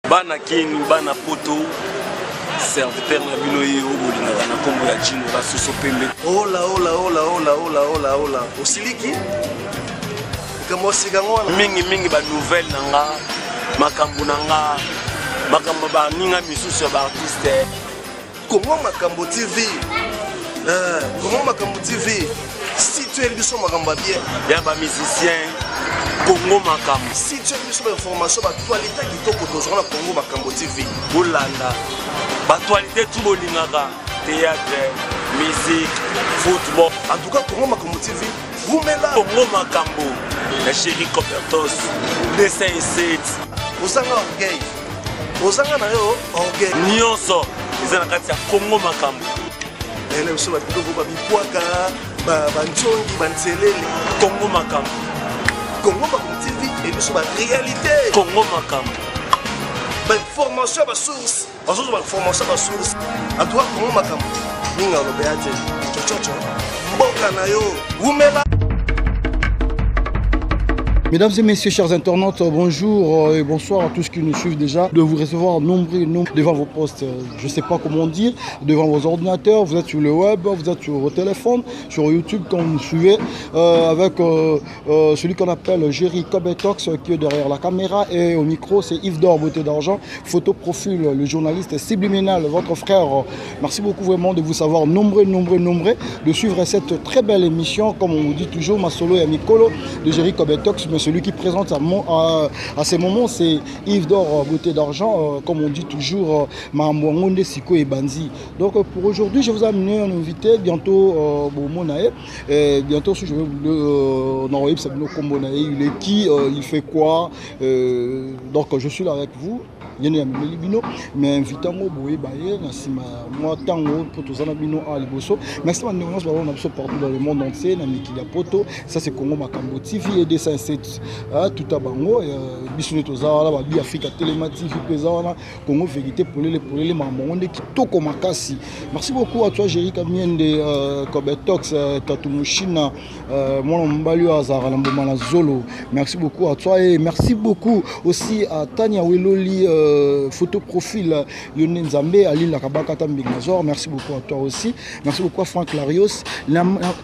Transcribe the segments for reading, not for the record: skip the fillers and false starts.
Bana Kin, bana Poto, serviteur na bino ye oyo bolingaka na nkombo ya Jino la soso pembe. Hola, hola, hola, hola, hola, hola, hola. Osiliki? Likambo osika yango wana. Mingi mingi ba nouvelle na nga, makambo na nga, makambo baninga misusu ya ba artiste. Congo Makambo TV. Congo Makambo TV. Si tu es biso makambo ya bien. Ya ba musiciens Congo Makambo. Si tu es biso ba information ba actualité kitoko tozwa na Congo Makambo TV. Bolanda ba actualité tout bolingaka théâtre, musique, football. En tout cas Congo Makambo TV wumela. Congo Makambo ya chéri Copertos 207. Ozanga orgueil. Ozanga na yo orgueil. Nyonso eza na kati ya Congo Makambo. Ene biso ba biloko ba bipwaka, ba banzongi, ba nzelele. Congo Makambo. Congo Makambo TV et biso ba réalité. Congo Makambo. Ba information ba source. Bazozo ba information ba source. En tout cas Congo Makambo. Minga lobeya te. Chochocho. Mboka na yo. Wumela. Mesdames et messieurs, chers internautes, bonjour et bonsoir à tous qui nous suivent déjà. De vous recevoir nombreux et nombreux devant vos postes, je sais pas comment dire, devant vos ordinateurs, vous êtes sur le web, vous êtes sur vos téléphones, sur YouTube quand vous nous suivez, avec celui qu'on appelle Jerry Cobetox qui est derrière la caméra et au micro, c'est Yves Dor, Beauté d'Argent, photo profil, le journaliste subliminal, votre frère. Merci beaucoup vraiment de vous savoir nombreux, nombreux, nombreux, de suivre cette très belle émission, comme on vous dit toujours, Masolo et Mikolo de Jerry Cobetox, mais celui qui présente à ces moments, c'est Yves Dor, Beauté d'Argent, comme on dit toujours, Mahamouangonde Siko et Banzi. Donc pour aujourd'hui, je vous ai amené un invité, bientôt Monae, et bientôt je vais vous le il est qui, il fait quoi, donc je suis là avec vous. Yene ya memeli bino mais invité ngo boye baye na sima moi tango po tozana bino a liboso. Merci ba ndeko nyonso balona biso partout dans le monde entier na mikili ya poto. Ça c'est Congo Makambo TV et 207 tout à bango biso ne toza wana ba bi Africa Telema TV peza wana Congo vérité polele polele makambo nde kitoko makasi. Merci beaucoup à toi Jerry Kamiende, Cobetox, Tatou Mushina, mwana mobali oyo azalaka na mboma na Zolo. Merci beaucoup à toi et merci beaucoup aussi à Tania Weloli, photo profil Yone Nzambe, Aline Lakabaka Tambingazor. Merci beaucoup à toi aussi. Merci beaucoup à Franck Larios.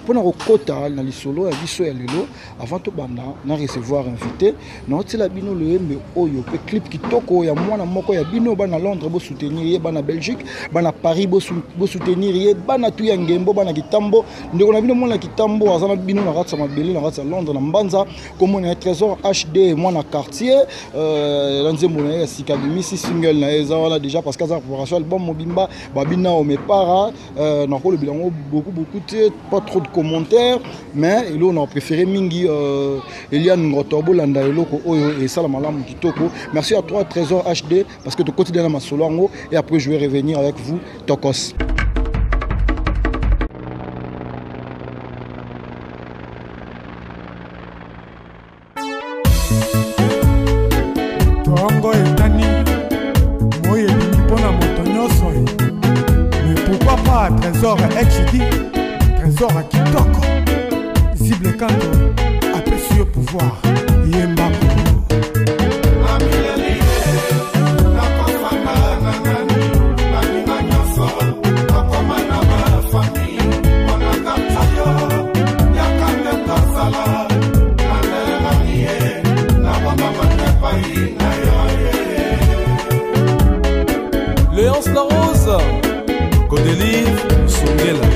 Pour nous kota na lisolo ya biso ya lelo avant to banda na recevoir invité na otila bino le mbe oyo pe clip kitoko ya mwana moko ya bino bana Londres bo soutenir ye, bana Belgique, bana Paris bo soutenir ye, bana tu ya Ngembo, bana Kitambo. Ndeko na bino mwana Kitambo azana bino na ratsa mabele na ratsa Londres na Mbanza comme on a Trésor HD mwana quartier la nzembo na ye sika bimisi single na eza wana déjà parce qu'aza préparation album mobimba babina o mes para na ko le bilango beaucoup beaucoup pas trop de commentaires mais elo on a préféré mingi Eliane Ngotobo landa eloko oyo et sala malamu kitoko. Merci à toi Trésor HD parce que tu continues dans ma solo et après je vais revenir avec vous Tokos. Tongo etani moye ebimi mpona moto nyonso ye. Mais pourquoi pas Trésor HD, Trésor ya kitoko, Zible Kanto apesi yo pouvoir yembako. Léonce La Rose, Godelive Songela.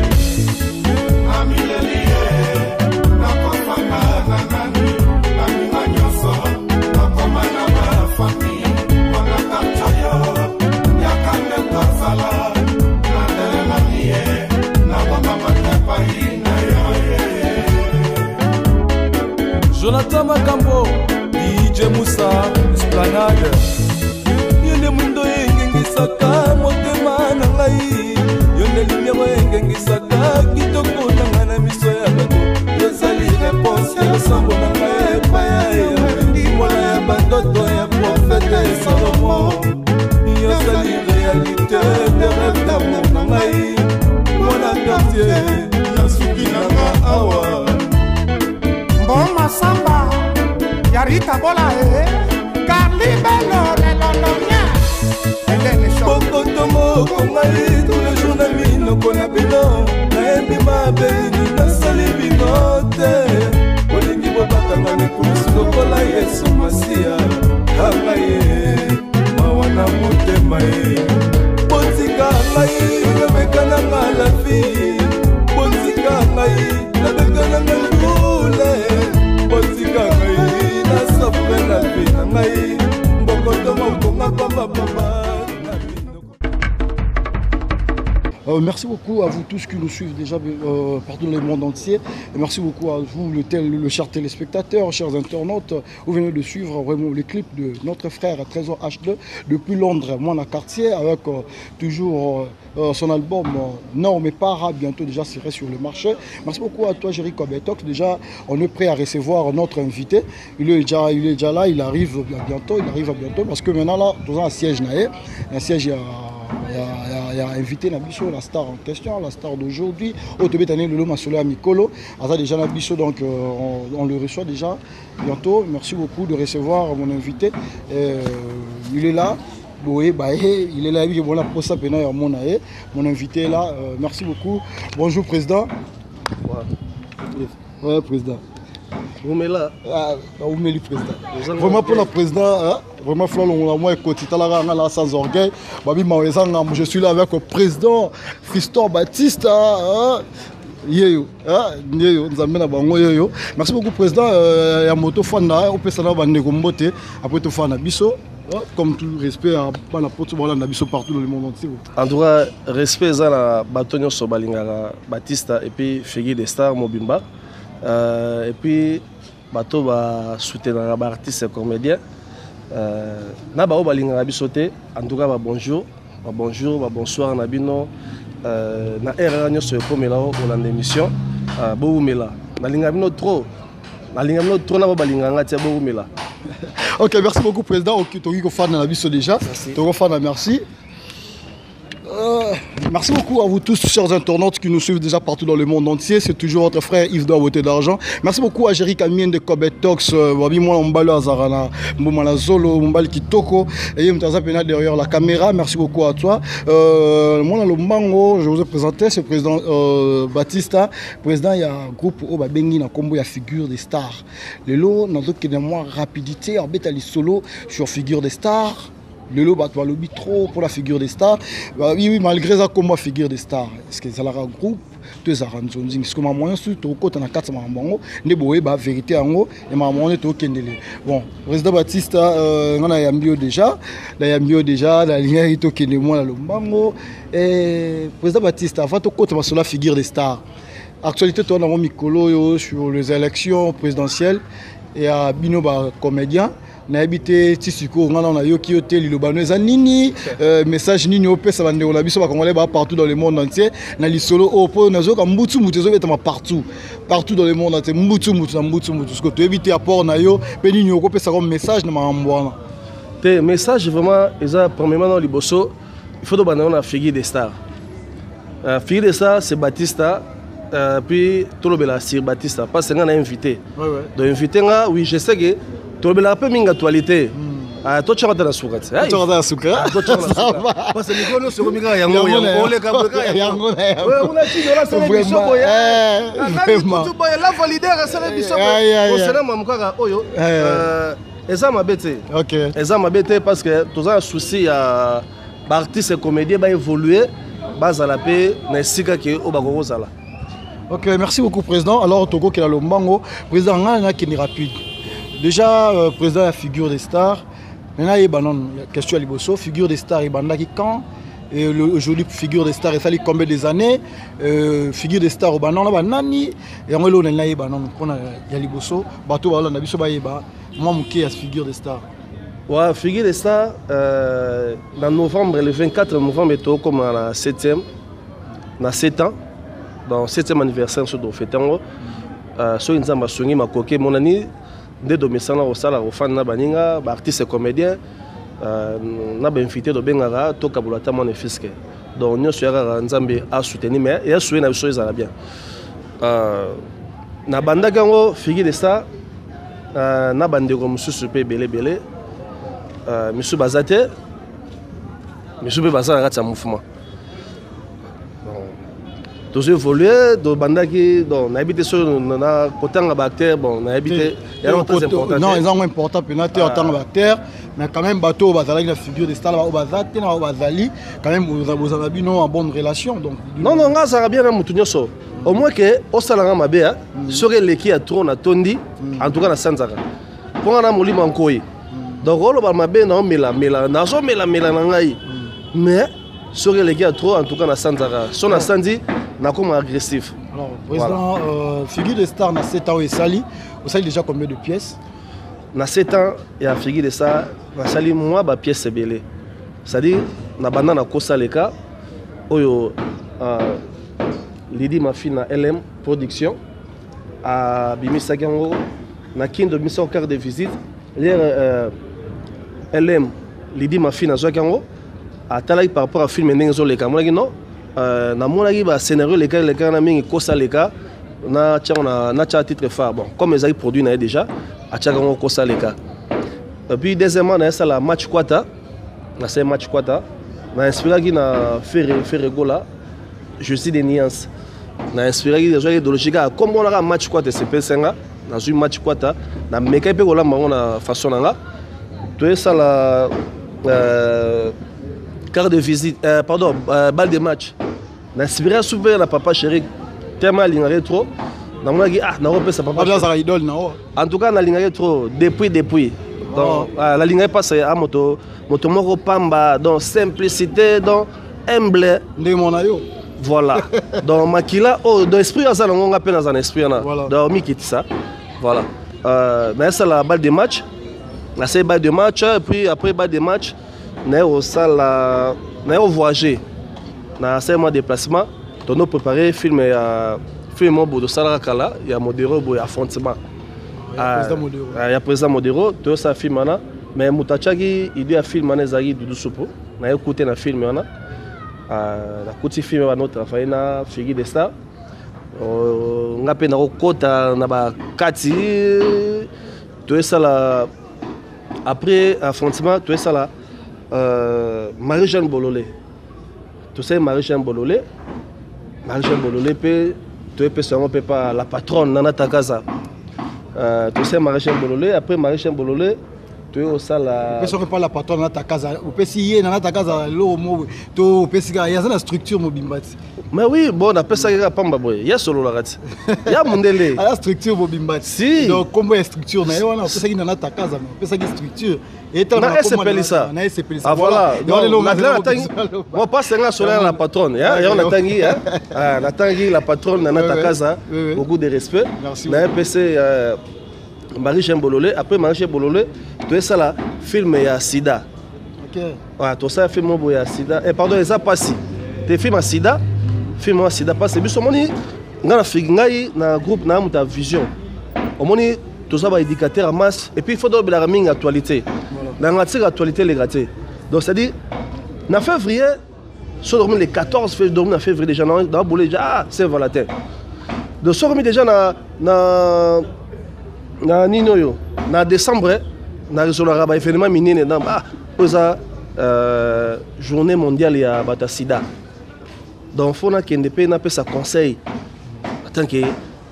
Jonathan Makambo, DJ Moussa, Esplanade. Yende mundo engengisaka motema na ngai. Yonde lumière engengisaka kitoko na ngai na miso ya bato. Yozali réponse ya losambo na ngai epai ya yo. Mwana ya bandoto ya prophète Salomon. Yozali réalité de rêve d'amour na ngai. Mwana quartier nasuki na nga awa. Mboma Samba, Yarita Bola, Carly Bello. bababa. Merci beaucoup à vous tous qui nous suivent déjà partout dans le monde entier. Et merci beaucoup à vous, le cher téléspectateur, chers internautes. Vous venez de suivre vraiment le clip de notre frère Trésor H2 depuis Londres, moi à quartier, avec toujours son album Non mais para, bientôt déjà serait sur le marché. Merci beaucoup à toi, Jerry Kobetox. Déjà, on est prêt à recevoir notre invité. Il est déjà là, il arrive bientôt, parce que maintenant là, dans un siège, un siège il y a invité na biso, la star en question, la star d'aujourd'hui. Otobetane Lolo Masolo ya Mikolo. Aza déjà na biso, donc on le reçoit déjà bientôt. Merci beaucoup de recevoir mon invité. Il est là. Oui, bah, il est là, il est bon, là, pour ça, mon invité est là. Merci beaucoup. Bonjour, président. Ouais, ouais, président. Vous mettez là. Ah, vous mettez le président. Vraiment pour le président, hein? Vraiment, Florent, moi, écoute, là, sans orgueil. Babi Mawezanga, je suis là avec le président Fiston Baptiste. Hein? Yeyo, hein? Yeyo, nous amène à Bango Yeyo. Merci beaucoup, président. Yamoto Fanda, on peut s'en aller à Mbote, après tout Fanda Bisso. Comme tout respect à la porte, voilà, Nabiso partout dans le monde entier. En tout cas, respect à la Batonio Sobalingara Baptiste et puis Figui des Stars Mobimba. Et puis bato ba soutenir ba artiste et comédien. Na ba balingara biso te, en tout cas ba bonjour, ba bonjour, ba bonsoir na bino. Na RR nyonso ekomela o kolanda émission. Bowumela. Nalinga bino trop. Nalinga bino trop na ba balinganga nga tia bowumela. Ok, merci beaucoup président. Ok, toki ko fana na biso déjà. Toko fana, merci. Merci beaucoup à vous tous, chers internautes qui nous suivent déjà partout dans le monde entier. C'est toujours votre frère Yves Doua Beauté d'Argent. Merci beaucoup à Jerry Kamien de Kobe Tox, Wabi Mwana Mbalo Azarana, Mbomala Zolo, Mbali Kitoko, et Mtaza Pena derrière la caméra. Merci beaucoup à toi. Mwana Lombango, je vous ai présenté, c'est le président Baptista. Président, il y a un groupe au Babengi, dans Combo, il y a figure des stars. Le lot, dans d'autres qui moins rapidité, en bête, solo sur figure des stars. Le lot, bah, toi, lobby trop pour la figure des stars. Bah, oui, oui, malgré ça, comme moi, figure des stars. Est-ce que ça a un groupe? Deux aranzonzing. Parce que ma moyen, surtout, côté, on a quatre mamans, ne boé, bah, vérité en haut, et ma moyen, est au Kendele. Bon, président Baptiste, on a yambio déjà, la yambio déjà, la ligne est au Kendele, moi, la Lombango. Et président Baptiste, avant tout côté, sur la figure des stars. Actualité, toi, on a mis Mikolo sur les élections présidentielles et à Bino, bah, comédien. Nayebi te ti sikoyo nga na nayoki yo te liloba no eza nini, message nini opesa bandeko na biso bakongolais ba partout dans le monde entier na lisolo oyo mpo nazoyoka mbutu mutu ezobetama partout partout dans le monde entier mbutu mutu na mbutu mutu sikoyo toyebi te apport na yo mpe nini okopesa comme message na makambo wana. Te message vraiment eza premièrement na liboso il faut tobanda na figure des stars. Figure des stars c'est Baptista. Puis tolobela sur Baptista parce que nga na invité. Ouais, ouais. Donc invité nga oui je sais que tolobela pe mingi actualité. Ah, to tchaka na suka tse. To tchaka na suka. Ah, to tchaka na suka. Parce que mikolo nyonso ekomi kaka yango, Yango na yango. Oleka boye kaka yango. Yango na yango. Ouais, on a dit, on a sala Vraiment, biso boye. eh, Ah, nani vraiment. kutu boye, la valider, asala biso boye. Aïe, aïe, aïe. Concernant mamu kaka oyo, Eh. eza mabe te. Ok. Eza mabe te parce que toza na souci ya ba artiste et comédien ba évoluer, bazala pe na esika ke oyo bakoki kozala. Ok, merci beaucoup président. Alors Togo qui est Lombango, président nga na keni rapide. Déjà président la figure des stars. Maintenant il y a une question à liboso, figure des stars il banda qui quand et le, aujourd'hui figure des stars et ça combien des années figure des stars au banan là nani et on est là il y a non on a ya liboso bato ba na biso ba yeba moi moké ya figure des stars. Ouais, figure des stars dans novembre le 24 novembre to comme à la 7e na 7 ans. Dans 7e anniversaire sur do fêter so nzamba songi makoke mon ami nde domesana osala ofan na baninga ba artiste comédien na ba invité do bengaka to kabula ta mon fisque donc nyoso ya kaka nzambe a soutenir mais ya soutenir na biso ezala bien. Na bandaka yango figure de star na bandeko mosusu pe ebele ebele misu baza te, misu pe baza na kati ya mouvement. Tozo évoluer, do bandaki, donc, na habité sur, na, na, kotanga ba acteur, bon, na habité, Te, il y a un très te, important, non, te. ils ont important, puis na te, Ah. otanga ba acteur, mais quand même, bateau, bazalaki na figure de star, ba, bazate, na, bazali, quand même, vous avez, vous avez bien en bonne relation, donc, du Non, non, nga, ça va bien, na mutu nyonso. Au moins que, osalanga mabe, hein, soki eleki ya trop na tondi, en tout cas, na sanzaka. Mpo nga na molimo ya nkoi. Donc oloba mabe na omela mela, nazomela mela na ngai, mais soki eleki ya trop, en tout cas nasanzaka. So nasanzi, nakoma agressif. Alors président, voilà. Figure de star, na 7 ans esali, osali déjà combien de pièces? Na 7 ans ya figure de star, nasali mwa bapièce ebele, c'est-à-dire na banda na kosaleka oyo Lidi Mafi na LM Production abimisaki yango na Kindo, abimisa carte de visite hier. LM Lidi Mafi nazwaki yango, atalaki par rapport à film ndenge ezoleka, amonaki non, namonaki bascénario eleka eleka na mingi kosaleka, natiango natia titre phare. Bon, comme ezalaki produit na ye déjà, atiaka yango kosaleka. Et puis deuxièmement, nayesala match kwata, nasali match kwata, na inspiraki na Ferre, Ferre Gola, Je suis des nuances. Na inspiraki, nazwaki idéologie kaka kombo wana kaka match kwata, esepelisa nga, nazwi match kwata, namekaki mpe kolamba yango na façon na nga. Toyesala carte de visite, pardon, balle de match, na inspiré su mpe na papa chéri, tellement alingaki trop, namonaki ah, nakopesa papa. Azalaka idole na o? En tout cas nalingaki trop depuis. Donc nalingaki mpasa a moto, moto moko pamba, donc simplicité, donc humble. Ndenge mona yo. Voilà, donc makila oyo, donc esprit aza nango, nga mpe naza na esprit wana. Donc mikitisa, voilà. Nayesala balle de match, nasali balle de match, et puis après balle de match, naye kosala, naye kovoyager, nasali mwa déplacement, tono préparé film ya film moko boye tosalaka kala ya Modero boye, affrontement. Ya président Modero. Toyosala film wana, mais moto atiaki idée ya film wana ezalaki Dudu Supu. Naye kute na film wana, nakuti film bano travaille na figure de star. Nga mpe nakokɔta na bakati. Toyesala après affrontement, toyesala Marie Jeanne Bolole, tosali Marie Jeanne Bolole. Marie Jeanne Bolole mpe toyepesa yango mpe pa la patronne Nana Takaza. Tosali Marie Jeanne Bolole. Après Marie Jeanne Bolole, toye kosala Opesi yango epa la patronne Nana Takaza, opesi ye Nana Takaza eloko mo to opesi kaka ye aza na structure mobimba ti? Mais oui, bon, napesaki kaka pamba boye, ye asololaka ti ya mondele. Aza structure mobimba ti? Si. Donc kombo ya structure na ye wana opesaki Nana Takaza, mais opesaki structure. Na esepelisa. Na esepelisa. Ah voilà, natangi mo passe nga asololaka la patronne yango, natangi, natangi la patronne Nana Takaza, beaucoup de respect. Na ye pese Marie Jean Bolole. Après Marie Jean Bolole, toyesala film ya sida. Ouais, tosala film moko ya sida, pardon, eza pasi te, film ya sida, film ya sida. Pasi biso omoni ngai na figi ngai na groupe na moto ya vision, omoni toza baéducateur ya masse, et puis il faut tolobelaka mingi actualité na nga, tika actualité eleka te. Donc c'est à dire na février, so dormi le 14 février, dormi na février déjà na bole déjà, ah, Saint Valentin. Donc so komi déjà na nini oyo, na décembre, na résolaka baévénement minene na ah, oyo eza journée mondiale ya bato ya sida. Donc faut nakende mpe napesa conseil en tant que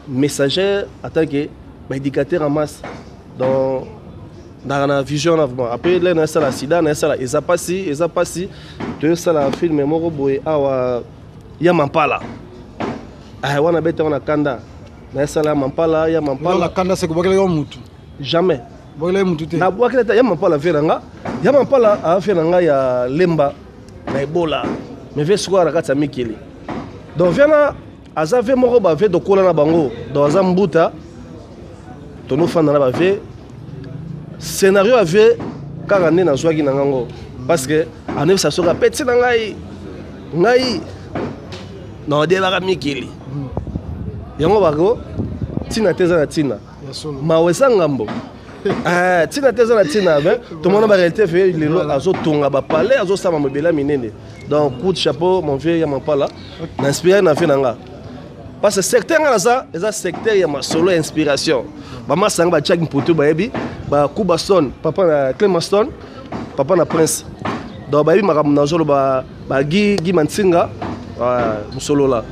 messager, en tant que baéducateur en masse. Donc ndaka na vision wana vraiment. Après le nasala sida, nasala eza pasi, eza pasi, toyosala film moko boye awa ya Mampala. Ah, wana beta wana kanda, nasala ya Mampala, ya Mampala. Na kanda se kobwakelaki yo mutu? Jamais. Bwakelaki mutu te? Nabwakela te. Ya Mampala vie na nga, ya Mampala afie na ngai ya Lemba na Ebola, mais vie sikoyo na kati ya mikili. Donc vie na aza vie moko, bavie tokola na bango, donc aza mbuta, tonofanda na bavie. Scénario ya vie kaka nde nazwaki na ngango, parce que anebisa soki apeti na ngai, ngai naodebaka mikili yango bako ntina te, eza na ntina mawa, eza ngambo ntina te, eza na ntina. Mais tomona baréalité fe lelo azotonga bapalais, azosala mabele minene. Donc coup de chapeau, mon vieux ya Mampala, na inspiré na vie na nga, parce que secteur nga naza eza secteur ya masolo ya inspiration. Bamasa yanga batiaki mputu, bayebi bakuba stone, papa na Clément Stone, papa na Prince, donc bayebi makambo nazoloba, bagi Gi Mantinga mosolola,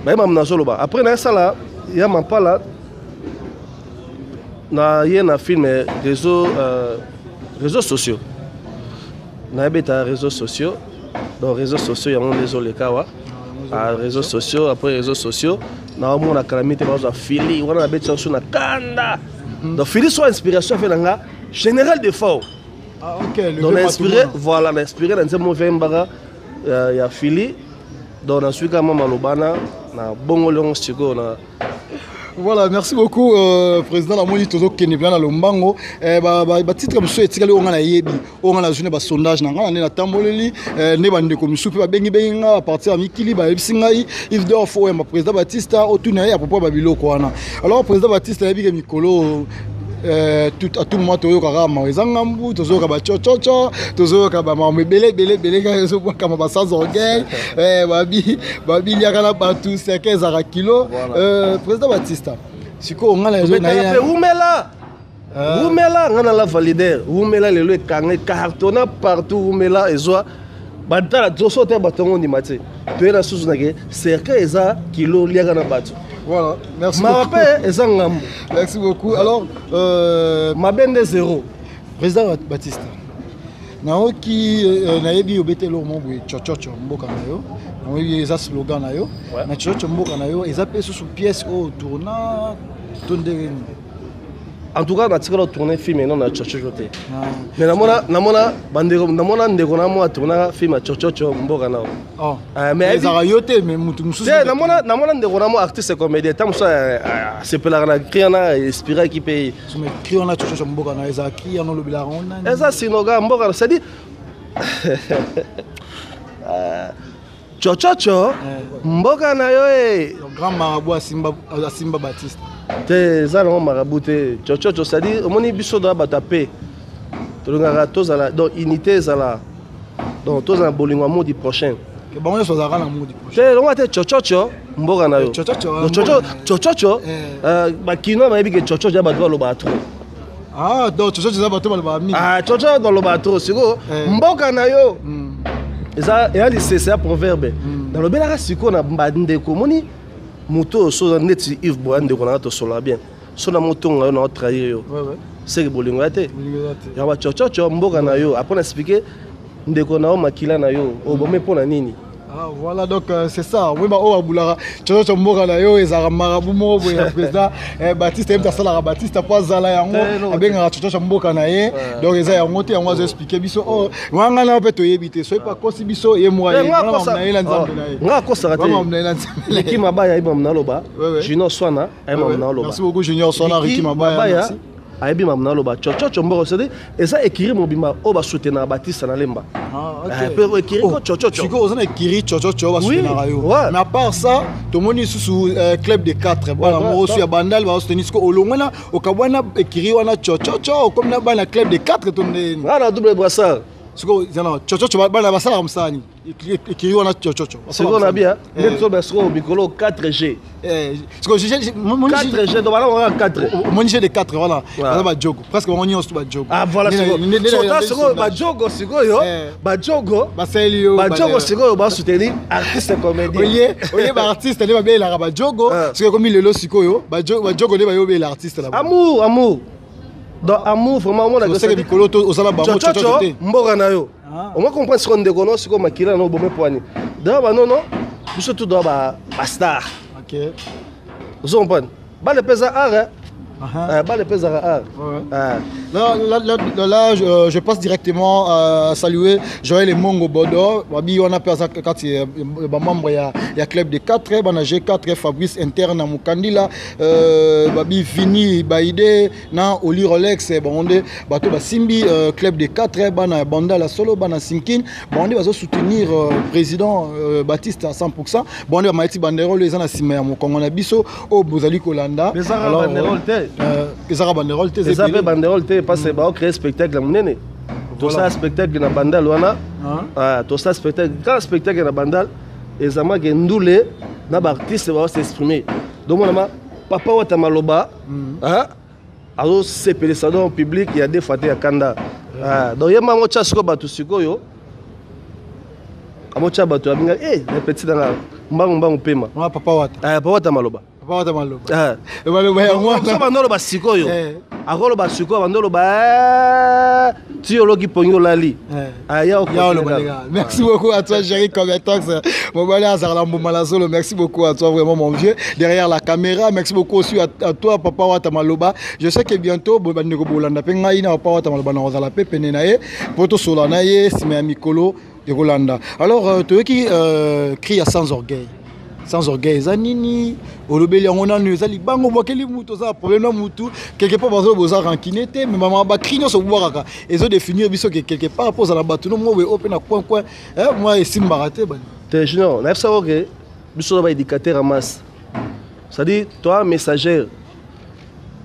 bayebi makambo nazoloba. Après nayesala ya Mampala na ye na film réseaux sociaux, nayebeta réseaux sociaux. Donc réseaux sociaux yango nde ezoleka awa, réseaux sociaux. Après réseaux sociaux, naomona kala mingi te, bazwa fili wana, nabeti yango so na kanda. Donc fili so inspiration afe na nga général de fort. Ah, okay, donc na inspiré, voilà, na inspiré na nzembo moko yembaka ya Fili. Donc nazwi kaka mwa maloba na na bongoli yango sikoyo na. Voilà, merci beaucoup président. Namoni tozokende mpena na lombango. Batitre mosusu etikali oyo nga nayebi, oyo nga nazwi na basondage na ngai na nde natamboleli nde bandeko mosusu mpe babengibengi nga à partir ya mikili, bayebisi ngai Yves Dorf oyo yamba président Batista, otuna ye à propos ya babiloko wana. Alors président Batista, ayebi ke mikolo tout, à tout moment toyokaka mawa eza ngambu, tozoyoka bacococo, tozoyoka bamakambo ebele ebele ebele kaka ezobwakama, basans orgueil, babiliaka na bato seke ezalaka kilo. Président Batista, sikoyo ngai na mpe wumela, wumela, ngai na la valider wumela lelo ekanga ecartonna partout. Wumela ezwa batala toso te, bato yango ndima te, toye na susu nake cercueil eza kilo, liaka na bato. Voilà, merci. Mawa mpe eza ngambo. Merci beaucoup. Alors, mabe nde zéro. Président Baptiste, naoki nayebi obeteli oyo mo boye, Chochocho mboka na yo, nayebi eza slogan na yo. Na Chochocho mboka na yo eza mpe susu pièce oyo tourna to ndenge nini? En tout cas, natikala tourner film eno na Chochocho te, mais namona bandeko, namona ndeko na mo atournaka film ya Chochocho mboka na. Mais ezalaka yo te, mais mutu mosusu. Te, namona ndeko na mo artiste comédien, ta mosusu asepelaka na cri wana, inspiraki mpe. Cri wana Chochocho mboka na yo ezalaka cri wana olobelaka ngo nani? Eza sinoga mboka, c'est-à-dire Chochocho mboka na yo e. Grand marabout asimba, asimba Baptiste. Te, eza nango marabout te. Chochocho, c'est-à-dire omoni biso doya bato ya pe, tolingaka tozala, donc unité ezala, donc tozala bolingo ya modi prochain. Bango nyonso bazalaka na modi. Te, longo te, Chochocho mboka na yo. Chochocho, bakino bayebi ke Chochocho ya bato balobaka trop. Ah, donc Chochocho eza bato balobaka mingi. Ah, Chochocho balobaka trop. Sikoyo mboka na yo eza eya lisese ya proverbe. Nalobelaka sikoyo na bandeko, omoni moto oyo so neti Yves Boya, ndeko nanga, tosolola bien, so na motonga yo na otrahir yo, seke bolingo ya te. Yango bachochocho mboka na yo, après na expliquer ndeko na yo, makila na yo obome mpo na nini. Ah, voilà, donc c'est ça. Oui, bah, oh, aboulaka Chochocho mboka na yo ezalaka marabout moko boye ya président Baptiste. Ye moto asalaka Baptiste po azala yango, abengaka Chochocho mboka na ye. Donc eza yango te, yango azo expliquer biso. Oh, wana ngai na mpe toyebi te soki akosi biso, ye moko na ye na Nzambe na ye. Nga akosaka te. Riki Mabaya ayebi mamu naloba, Junior Swana ayebi mamu naloba. Merci beaucoup Junior Swana, Riki Mabaya, merci. Ayebi mamu naloba. Chochocho mboka, c'est eza écurie mobimba oyo basoutenaka Batista na Lemba. Mpe écurie ko Chochocho. Sikoyo oza na écurie Chochocho, basoutenaka yo, mais à part ça tomoni lisusu club de 4 bana moko osu ya Bandal basoutenir. Sikoyo olongwe na okabwana écurie wana Chochocho, okomi na bana club de 4 to ndeni? Nga na double brassard. Sikoyo zana Chochocho, bana basalaka mosala nini écurie wana Chochocho? Sikoyo na bia nde tozoba sikoyo mikolo 4G. Sikoyo 4G, donc bana kaka 4. Omoni G de 4 wana baza bajogo, presque bango nyonso bajogo. Ah voilà, sikoyo sikoyo bajogo, sikoyo bajogo. Basaleli yo. Bajogo sikoyo basoutenir artiste comédien. Oye oye, baartiste nde babelelaka bajogo. Sikoyo ekomi lelo, sikoyo bajogo nde bayobela artiste na. Amour, amour, donc amour vraiment omona. Oseke mikolo to ozala bango. Chochocho mboka na yo, omoi comprendre sikoyo ndeko no, sikoyo makila na obome poani d'ailleurs banono biso tout doa bastar. Ozo comprendre, bale mpe eza art, bale mpe ezaka art. Là, là, là, là je passe directement à saluer Joël Mongo Bodo, Babi, on a kati ba membre ya club de 4, bana G4, Fabrice Interne Mukandila, Babi Vini Baide na Oli Rolex, bonde bato ba Simbi club de 4, bana Banda la solo, bana Simkin, bonde bazo soutenir président Baptiste à 100%, bonde ba maiti banderole eza na sima ya mokongo na biso o bozali kolanda. Alors banderole te. Ezaka banderole te. Eza mpe banderole te, parce que baocréer spectacle ya monene. Tosala spectacle na Bandal wana, tosala spectacle, kaka spectacle na Bandal ezamaki ndule na baartiste bao s'exprimer. Donc monama papa Wata maloba azosepelisa donc public ya deux fois te ya kanda. Donc ye mango tya sikoyo bato, sikoyo amotya bato abinga e petit nanga mbangu mbangu pema. Papa Wata. Papa Wata maloba. Papa Wata maloba. Maloba yango wana. So bando loba sikoyo. Akoloba sikoyo bando loba eh, ti oloki pongi olali. Aya oloba. Merci beaucoup à toi Jerry Cometox. Mobali azala mbuma la solo. Merci beaucoup à toi vraiment mon vieux derrière la caméra. Merci beaucoup aussi à, à toi Papa Wata Maloba. Je sais que bientôt bandeko bolanda pe ngai na Papa Wata Maloba na kozala pe pene na ye po tosola na ye sima ya mikolo ekolanda. Alors euh, toyoki euh, cri ya sans orgueil. Sans orgueil eza nini olobeli yango nanu eza libanga obwakeli mutu oza na problème na mutu quelque part bazo boza rancune te mais mama bacri nyonso obwakaka ezodefinir biso ke quelque part mpo ozala bato no moko boye oyo mpe na coin coin eh, mwa esimbaka te bani te junior nayebisa yo ke biso na baéducateur ya masse c'est-à-dire toa messagère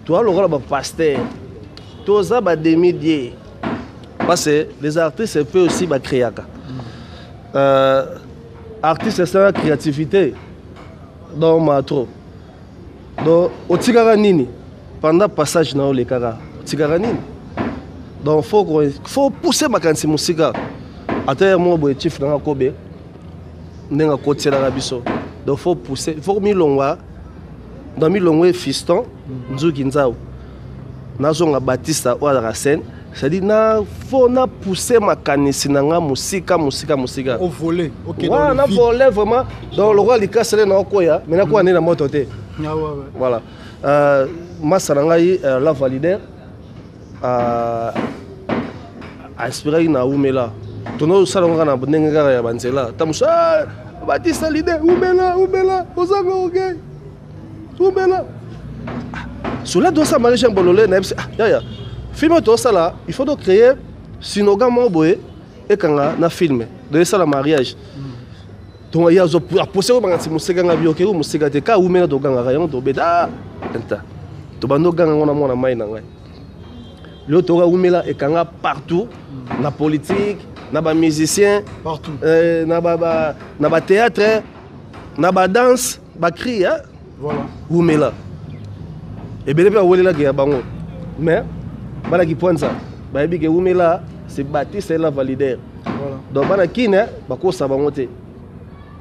toa lokola bapaster toza bademi dieu parce que les artistes peut aussi bacréaka euh, artiste esalaka créativité donc ma trop donc otikaka nini pendant passage na yo olekaka otikaka nini donc faut, faut pousser makanisi mosika ata ye moko boye chief nanga kobe ndenge akotielaka biso donc faut pousser faut milongwa dans milongwa fiston nzuki nzau nazonga batista oyo azalaka scène c'est-à-dire na faut na pousser makanisi na nga mosika mosika mosika ovole okay, na vole vraiment donc lokola likasa nde naokoya mais nakoya nde na moto te ah, ouais, ouais. Voilà euh, masa na ngai euh, la validaire euh, inspiraki na umela tonosala ngo kaka na ndenge kaka ya banzela ta mosu ah, batista leader umela umela ozanga orgueil umela cela doit ça marie jean bolole nayebisi ah yaya film oyo tosala il faut tocréer sinoga moko boye ekanga na film donc esala mariage donc ye azo apose ko banga moseka nga bio keko moseka te ka wumela togangaka yango tobeta ah nta tobanda oganga ngo na mwana mai na ngai lelo toka wumela ekanga partout na politique na bamusicien partout euh, na ba, ba, na bathéâtre na badanse bacri hein? Voilà. Wumela. Ebele pe awelelaka ya bango. Mais bana kipwanza bayebi ke wumela c'est Baptiste la validaire. Voilà. Donc bana kine bakosa bango te.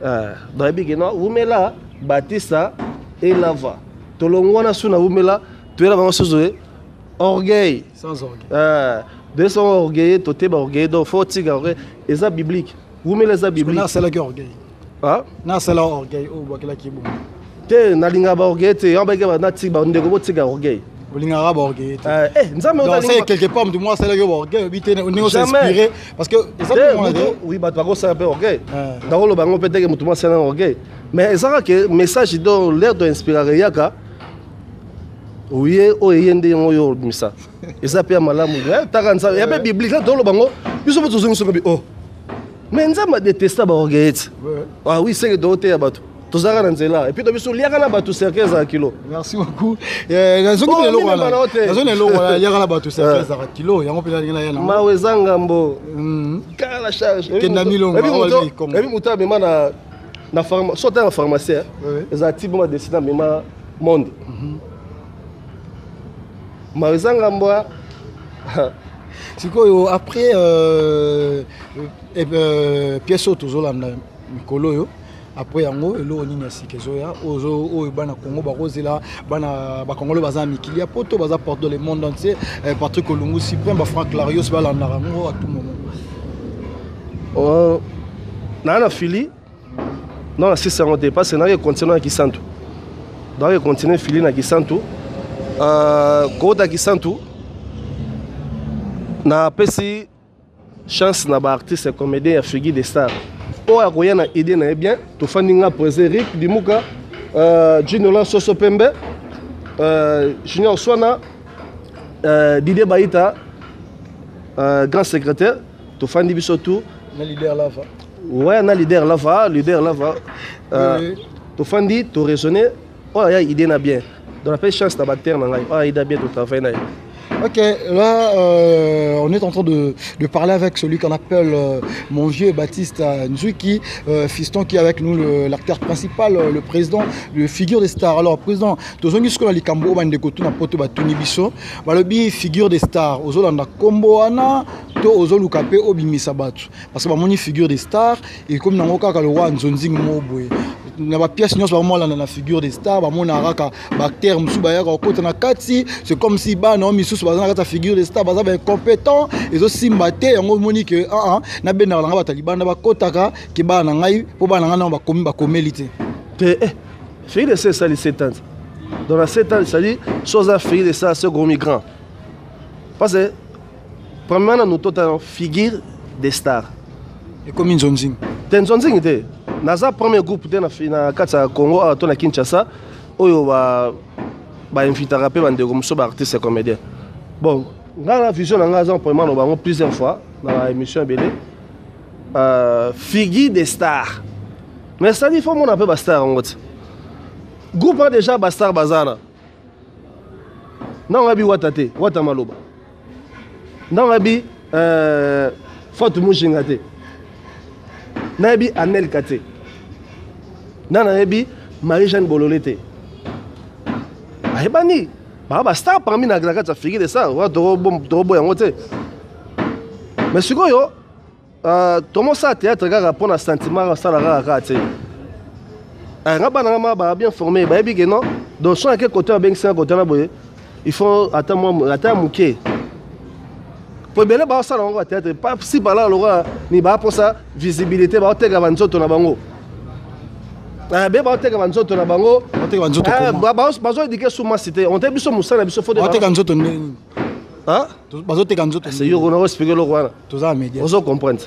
Euh, bayebi ke non wumela Baptiste et lava. Tolongwana su na wumela toyela bango susu orgueil. Sans orgueil. Euh, de son orgueil toteba orgueil donc faut tika orgueil eza biblique. Wumela eza biblique. Nasalaki orgueil. Ah? Nasala orgueil oyo obwakelaki bongo. Te nalingaka ba orgueil te yango bayeke natika bandeko botika orgueil. Olingaka ba orgueil te. Eh, eh nzambe Donc c'est quelque part mutu moko asalaki yo ba orgueil oyebi te ndenge osinspiré parce que eza te mutu oui bato bakosala mpe orgueil. Nakoloba yango mpe teke mutu moko asala orgueil. Mais ezaka ke message donc l'air de inspiraka eyaka oye oyo eye nde yango oyo obimisa eza mpe ya malamu taka nzambe ya mpe biblique toloba yango biso mpe tozongi soki oh mais nzambe adetesta baorgueil ti ah oui seke tooteya bato tozalaka na nzela epuis to biso oliaka na bato cercueil ezala kilo merci beaucoup eh, nazongi mpe eloko wana nazongi na eloko wana liaka na bato cercueil eh. ezalaka kilo yango mpe nalingi naya nango mawa eza ngambo hmm. kaka na charge kenda milongo ebi moto amema na na pharma so ata na pharmacie ezala ti bongo adeside amema monde mhm. Mawa eza ngambo. Sikoyo après euh, euh, pièce oyo tozolanda mikolo oyo après yango eloko nini ya sika ezoya oyo bana congo bakozela bana bakongolo baza na mikili ya poto baza partout dans le monde entier eh, patrick olungu supreme bafranc clarios balandaka yango à tout moment oh, naa na fili non nasisi yango te parce que nake continue na kisantu nake continue fili na kisantu euh, kouta kisantu napesi chance na baartiste comédien ya figure de star oyo akoya na idée na ye bien tofandi nga président eric dimuka euh, jinola soso pembe euh, junior swana euh, didier baita euh, grand secrétaire tofandi biso tout na leader lava ouais na leader lava leader lava euh, tofandi to raisonner oyo aya idée na bien donc napesi chance na bactère na ngai oyo aya idée bien totravaille na ye. Ok, là, euh, on est en train de, de parler avec celui qu'on appelle euh, mon vieux Baptiste Nzuki, euh, fiston qui est avec nous, l'acteur principal, le président, le figure des stars. Alors, président, tozongi sikoyo na likambo oyo bandeko tu na poto batuni biso balobi figure des stars ozolanda kombo wana to ozoluka mpe obimisa bato parce que bamoni figure des stars ekomi nango kaka lokwa nzonzingi moko boye. Na bapièce nyonso bamonana na figure de star, bamonaka kaka baacteur mosusu bayaka kokota na kati. C'est comme si bana oyo misusu baza na kati ya figure de star baza baincompétent, ezosimba te. Yango omoni ke aa nabendaka na ngai bato ya libanda bakotaka ke bana na ngai, mpo bana na ngai nano bakomi bakomeli te. Te, figure de star esali 7 ans. Donc na 7 ans, c'est-à-dire so oza figure de star, c'est gros migrant, parce que premièrement nanu totala figure de star. Ekomi nzonzingi. Te, nzonzingi te. Naza premier groupe te na kati ya Congo awa to na Kinshasa oyo bainvitaka mpe bandeko mosusu baartiste comédien. Bon, ngai na vision na ngai aza premièrement na bango plusieurs fois na baémission ebele, figure de star. Mais c'est-à-dire faut mona mpe bastar yango te. Groupe wana déjà bastar baza na ntango abi wata te, wata maloba ntango abi Fatou Mushinga te, nayebi Anelka te, nga nayebi Marie Jeanne Bolole te. Bayebani baa bastar parmi na kati ya figure de star wana, tokoboya yango te. Mais sikoyo tomosala théâtre kaka mpo na sentiment, asala kaka te. Nga bana nga ma baa bien formé, bayebi ke non. Donc so ake kote babengisinga kote na boye, il faut ata mwa ata ya moke, po ebele baosala yango bathéâtre si bala lokola ni baaposa visibilité, baoteka banzoto na bango be baoteka banzoto na bango. Baoteka banzoto comment? Bazoéduquer su masi te. On te biso mosala na biso faut Baoteka nzoto ndenge nini? Bazoteka nzoto? C'est yo kona oexpliquer eloko wana. Toza na média. Ozo comprendre.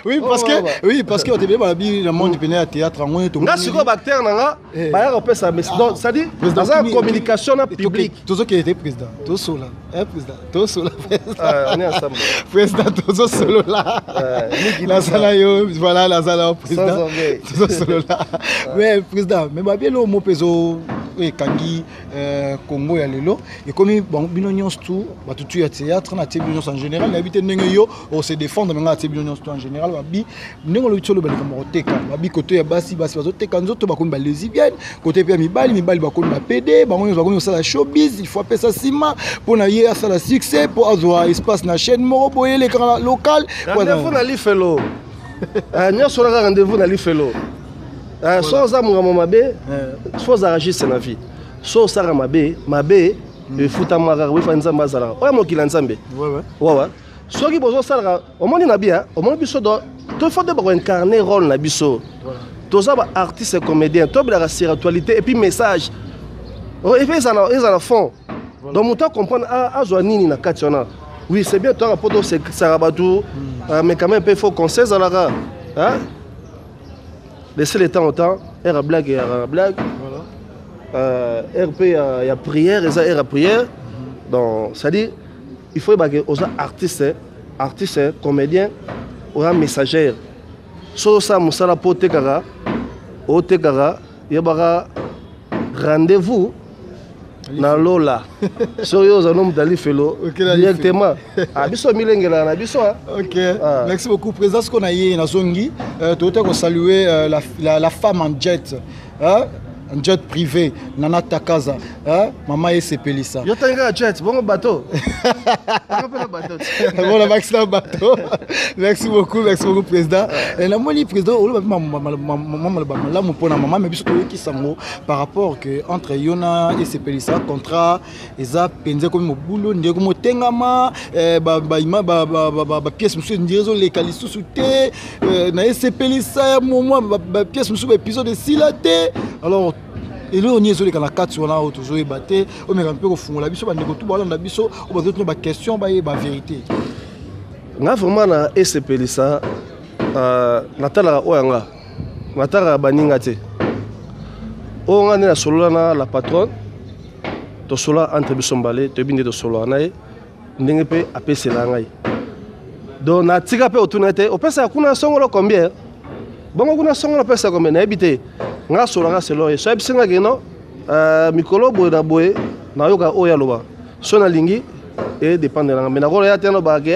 Oui, parce que oui, parce que otebele balobi na monde pene ya théâtre yango. Nga sikoyo baacteur na nga bayaka kopesa, donc c'est-à-dire aza communication na public. Tozokende te, président, tosola. Président, tosola. On est ensemble. Président, tozosolola, naza yo, voilà, naza na président, tozosolola. Mais président, mais babi eloko mo mpe ezo oyo ekangi Congo ya lelo, ekomi bino nyonso tu bato tu ya théâtre, na tie bino nyonso en général. Nayebi te ndenge yo ose défendre, mais nga atie bino nyonso tu en général. Babi ndenge olobi ti oloba likambo koteka, babi kote ya basi, basi bazoteka nzoto, bakomi balesbienne, kote mpe ya mibali, mibali bakomi bapédé, bango nyonso bakomi kosala showbiz. Il faut apesa nsima mpo na ye asala succès, mpo azwa espace na chaîne moko boye elekaka na local. Rendez-vous na lifelo nyonso wana, rendez-vous na lifelo. So oza mongambo mabe, so ozalaka juste na vie, so osalaka mabe, mabe efutama kaka. Wefa Nzambe azalaka oyo mokili ya Nzambe wawa. Soki bozosalaka, omoni na bia, omoni biso do to faut nde bakoincarner rôle na biso. Toza baartiste comédien, tobelaka spiritualité et puis message et puis eza na fond. Donc moto acomprendre, azwa nini na kati wana. Oui, c'est bien, toyaka mpo tosaka bato, mais quand même mpe faut conseil ezalaka. Laisser le temps au temps. Heure ya blague ya blague, heure mpe ya prière eza heure ya prière. Donc c'est à dire il faut yebake oza artiste, artiste comédien, oza messagère. So osala mosala mpo otekaka, otekaka, yebaka rendez-vous na lola. Soki oza no moto alifelo directement, biso milengelaka na biso. Ok, ah. Merci beaucoup, président. Siko na ye nazongi, toyota kosaluer la femme en jet, hein? En jet privé, Nana Takaza, hein? Mama esepelisa. Yo tangi kaka jet, bongo bateau? Bon, na bakisi na bateau. Merci beaucoup, merci beaucoup, président. Namoni président oloba maloba malamu mpona mama, mais biso toyokisa yango par rapport que entre yo na esepelisa contrat eza mpenza ekomi mobulu, nde ekomi otengama bapièce mosusu ndire ezoleka lisusu te na esepelisa ya momwa, bapièce mosusu, baépisode esila te. Alors eloko nini ezoleka na kati wana oyo tozoyeba te? Omeka mpe kofungola biso, bandeko tu balanda biso oyo bazotuna baquestion, bayeba vérité. Nga vraiment na esepelisa, natalaka oyo yanga, natalaka baninga te. Oyo nga nde nasolola na la patronne, tosolola entre biso mbale, toyebi nde tosolola na ye ndenge mpe apesela ngai. Donc natika mpe otuna te opesaka kuna songolo combien, bongo kuna songolo opesaka combien, nayebi te. Nga asolaka selon ye. So ayebisi nga ke non, mikolo boye na boye nayoka oyo aloba. So nalingi edépendre nanga, mais nakolo ya te nalobaka ke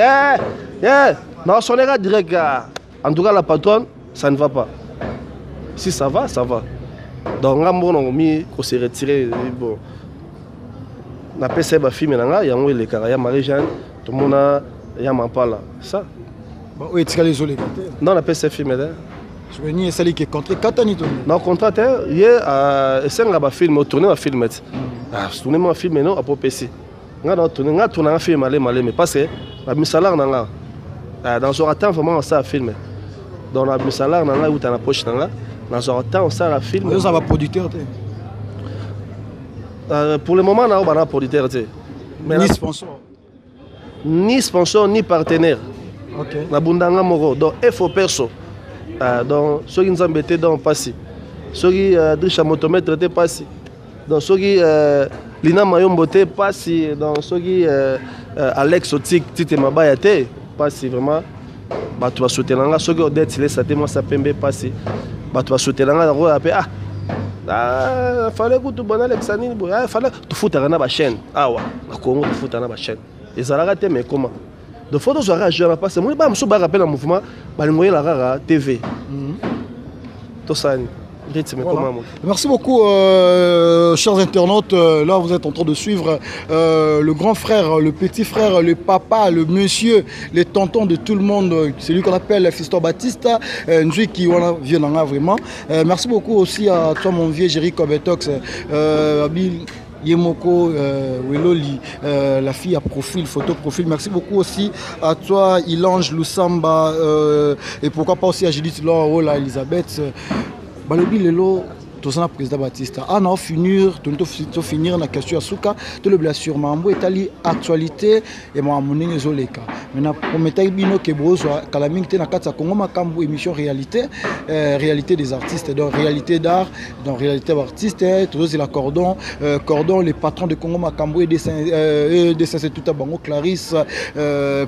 naosoneka direct. En tout cas, la patronne, ça ne va pas. Si ça va, ça va. Donc nga moko nakomi kose retirer. Bon, napesa ye bafilme na ngai, yango elekaka ya Marie Jeanne, tomona ya Mampala ça. Oyo etikali ezoleka te? Non, napesa ye filme te. Nini esali ke contrat ekatani to? Na contrat te, ye esengaka bafilme, otourne bafilme te, tourne ma filme no apo opesi nga na tourne, nga tournanga filme maleme maleme, parce que bamisalare na nga nazwaka temps vraiment osala filme. Donc na misalare na nga euta na poche na nga, nazwaka temps osala filme. Ozala baproducteur te? Pour le moment nao bana producteur te. Ni sponsor? Ni sponsor ni partenaire. Nabundanga moko, donc efo perso. Donc soki Nzambe te, donc pasi. Soki Drisha motomètre te, pasi. Donc soki Lina Mayombo te, pasi. Donc soki Alex Otik Tite Mabaya te, pasi vraiment. Bato basoutenanga, soki Odette Lesa te, mwasi pembe, pasi. Bato basoutenanga yango ya pe fallait kutu bona alekisa nini boye, fallait tofutaka na bachaîne awa na Congo, tofutaka na bachaîne ezalaka te, mais ekoma. Donc faut tozwaka jeu na pasi. Moni bana mosusu bayaka mpe na mouvement, balingo oyela kaka TV, tosala nini? Rythme. Voilà. Merci beaucoup, chers internautes. Là, vous êtes en train de suivre le grand frère, le petit frère, le papa, le monsieur, le tonton de tout le monde, celui qu'on appelle Fiston Baptiste, Nzui qui vient en vraiment. Merci beaucoup aussi à toi, mon vieux Jerry Kobetox, Abil Yemoko, Weloli, la fille à profil, photo profil. Merci beaucoup aussi à toi, Ilange Lusamba, et pourquoi pas aussi à Judith Laura, Elisabeth. Balobi lelo tozana président Baptiste ana finir to finir na question ya suka. Tolobela sur mambo etali actualité e makambo ndenge ezoleka. Maintenant, prometaki bino ke bozwa kala mingi te na kati ya Congo Makambo émission réalité, réalité des artistes, donc réalité d'art, donc réalité d'artiste. Tozozela Cordon, Cordon, le patron de Congo Makambo et dessin, dessin c'est tout à bango Clarisse,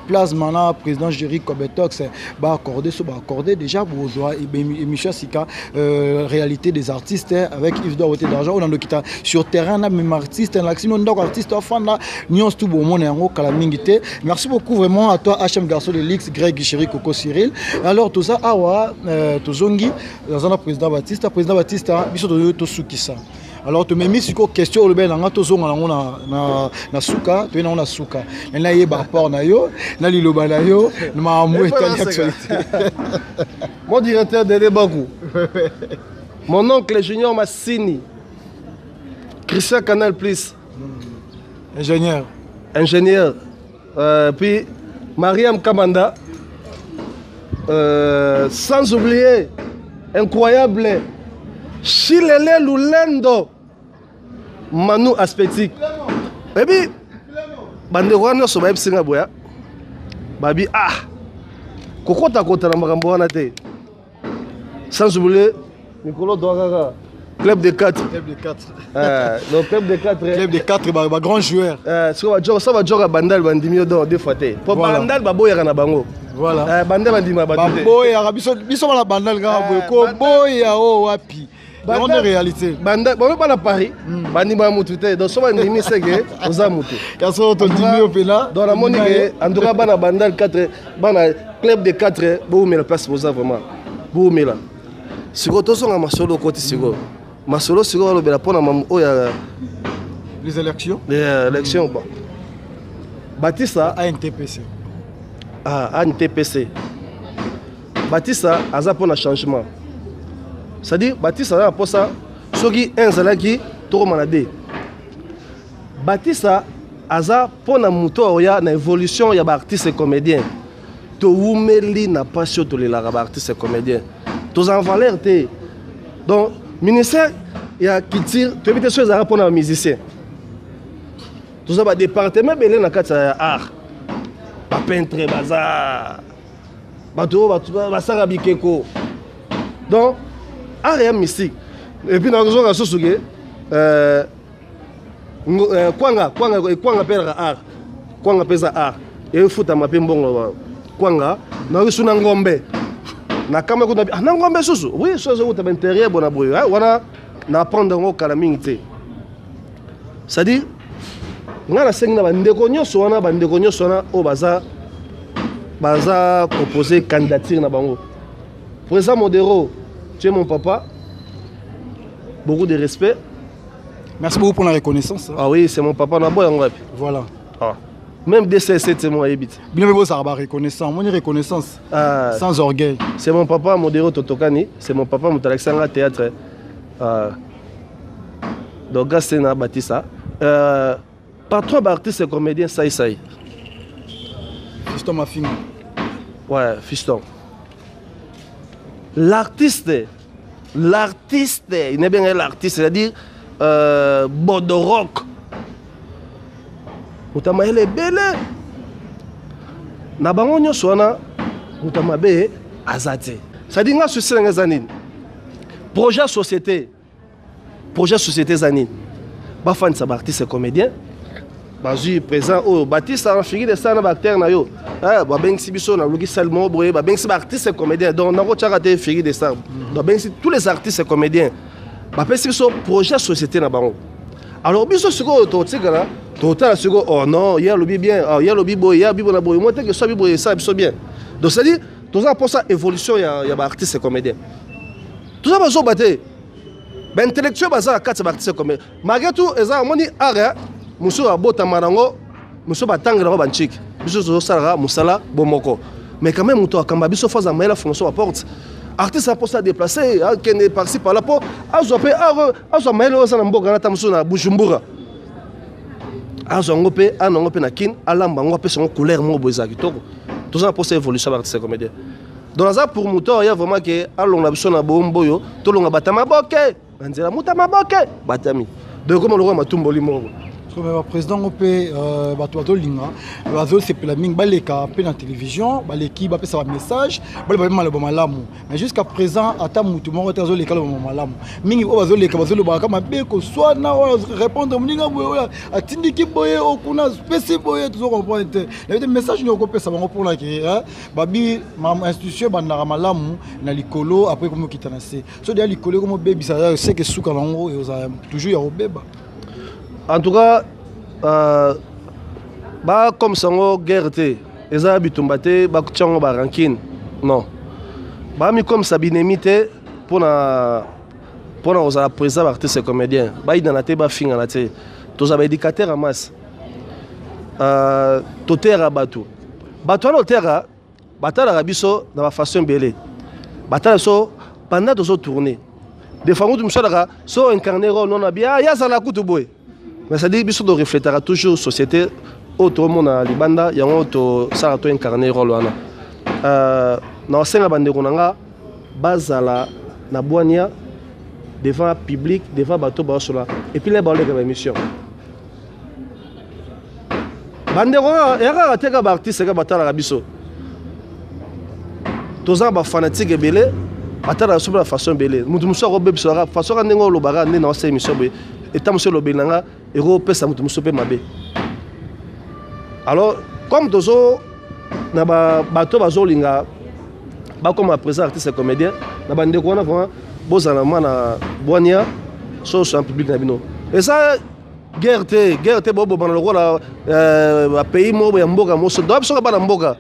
Plasmana, président Jerry Kobetox, ba accordé so ba accordé déjà bozwa émission sika, réalité des artistes avec Yves Dorothée d'argent. On a sur terrain na même artiste na sino ndako artiste afanda nyonso tout bomona yango kala mingi te. Merci beaucoup vraiment à toi HM Garçon de Lix, Greg Chéri, Coco Cyril. Alors tout ça awa, tozongi dans président Baptiste, président Baptiste biso to tosukisa. Alors to memi siko question olobela nga, tozonga nango na suka, toye nango na suka. Na yeba rapport na yo, na liloba na yo, na makambo etali actualité. Mon directeur Dede Bakou, mon oncle Junior Massini, Christian Canal Plus. Ingénieur. Ingénieur. Puis Mariam Kamanda. Sans oublier, incroyable, Chilele Lulendo, Manu Aspetik. Et puis, bandeko wana nyonso bayebisi nga boya, babi kokota-kota na makambo wana te. Sans oublier Nicolo Doa kaka, club de 4. Club de 4. Donc club de 4. Club de 4, ba grand joueur. Siko ba joueur, ça ba joueur Bandal bandimi yo donc deux fois te. Po Bandal baboyaka na bango. Bandal bandima bato te. Baboyaka biso, biso bana Bandal kaka boye. Ko boya o wapi? Bandal réalité. Bandal, bon bana Paris, bandima mutu te. Donc so bandimi seke oza mutu. Kaso to ndimi opela. Donc la moni ke en tout cas bana Bandal 4, bana club de 4, bo mela place boza vraiment. Bo mela. Siko tozonga masolo okoti siko. Masolo siko olobela mpona mamu oyo ya les élections. Les élections, bon. Batista ANTPC. Ah, ANTPC. Batista aza mpona changement. C'est-à-dire Batista aza na posa soki 1 ezalaki tokoma na 2. Batista aza mpona moto oya na évolution ya baartiste comédien. Towumeli na pasi oyo tolelaka baartiste comédien. Toza en valeur te. Donc ministère ya culture toyebi te so ezalaka mpona bamusicien. Toza badépartement ebele na kati ya art. Bapeintre baza, bato oyo basalaka bikeko. Donc art ya mystique. Et puis nakozonga susu ke kwanga, kwanga, kwanga mpe ezalaka art. Kwanga mpe eza art. Efutama mpe mbongo kwanga. Nayoki su na ngombe. Na kama kuna na ngombe susu. Oui, so ezowuta ba intérieur bona boye. Wana na apprendre yango kala mingi te. C'est-à-dire nga nasengi na bandeko nyonso wana, bandeko nyonso wana oyo baza proposer candidature na bango. Président Modero, tu es mon papa. Beaucoup de respect. Merci beaucoup pour la reconnaissance. Ah oui, c'est mon papa. Na boya ngapi. Voilà. Ah. Même DCST mo ayebi te. Bino mpe bozalaka ba reconnaissant, omoni reconnaissance Ah, sans orgueil. C'est mon papa Modero Totokani, c'est mon papa moto alakisa nga théâtre. Ah. Donc grâce na Batista. Patron ba artiste comédien Sai Sai. Fiston Mafinga. Ouais, fiston. L'artiste, l'artiste, il n'est bien l'artiste, c'est-à-dire Bodorok. Moto ya mayele ebele na bango nyonso wana, moto ya mabe aza te. C'est-à-dire nga souci na nga eza nini? Projet ya société, projet ya société eza nini? Bafandisa baartiste comédien, bazwi présent oyo Batista en figure de star na baacteur na yo. Babengisi biso na luki salle moko boye, babengisi baartiste comédien, donc nakotiaka te figure de star. Donc babengisi tous les artistes comédiens, bapesi biso projet ya société na bango. Alors biso sikoyo totikala totala sikoyo, oh non, ye alobi bien, oh, ye alobi boye, ye alobi boye na boye, moi teke so abi boye esala biso bien. Donc c'est à dire toza mposa évolution ya baartiste comédien. Toza bazoba te, baintellectuel baza na kati ya baartiste comédien. Malgré tout eza omoni art mosusu abotama nango, mosusu batangela yango banchike, biso tozosalaka mosala bomoko, mais quand même moto akamba biso fo aza mayele, afongola so baporte. Artiste aposa déplacer, akende par-ci par-là mpo azwa mpe azwa mayele oyo aza na mboka na ta mosusu na Bujumbura, azwa yango mpe ana yango mpe na Kine, alamba yango, apesa yango couleur moko boye ezala kitoko. Toza na mposa évolution ya baartiste comédien. Donc naza pour moto oyo vraiment ke alonga biso na bombo oyo, tolonga bato ya maboke na nzela, moto ya maboke batami, donc ekoma lokola matumboli moko. Mais baprésident ngo mpe bato bazolinga, bazosepela mingi, baleka mpe na télévision, baleki bapesa bamessage, baloba mpe maloba malamu. Mais jusqu'à présent ata motu moko te azoleka loba malamu. Mingi oyo bazoleka bazolobaka mabe, koswana, oyo répondre moninga boye, oyo atindiki boye, oyo kuna apesi boye, tozo comprendre te. Nayebi te message nini okopesa bango mpona ke babi institution ebandaka malamu na likolo, après komokita na se. So deya likolo ekomobebisa, seke suka nango ezala toujours ya kobeba. En tout cas, bakomisa yango guerre te, eza bitumba te, batia yango barancune non, bamikomisa binemi te mpona kozala président baartiste comédien. Bayinana te, bafingana te, tozala baéducateur ya masse. Toteyaka bato, bato wana oteyaka batalaka biso na bafaçon ebele, batala biso pendant tozotourne. Des fois ngutu mosu alaka so incarné rôle nono abi, ah, ye azala kutu boye. Mais c'est-à-dire biso toreflétaka toujours société oyo tomona libanda, yango tosala to incarné rôle wana. Na osenga bandeko na nga bazala na bwania devant public, devant bato baosola, et puis le baoleka baémission. Bandeko ya kaka te kaka baartiste kaka batalaka biso, toza na bafanatike ebele batalaka biso mpe na façon ebele. Moto mosusu akobebisaka façon kaka ndenge olobaka nde na osala émission boye, eta mosusu elobeli na nga ekopesa moto mosusu mpe mabe. Alors comme tozo na bato bazolinga bakoma président artiste comédien, na bandeko wana vraiment bozala mwa na bwania so so en public na bino. Eza guerre te, guerre te, bobomana lokola bapays moko ya mboka moso. Donc biso bana mboka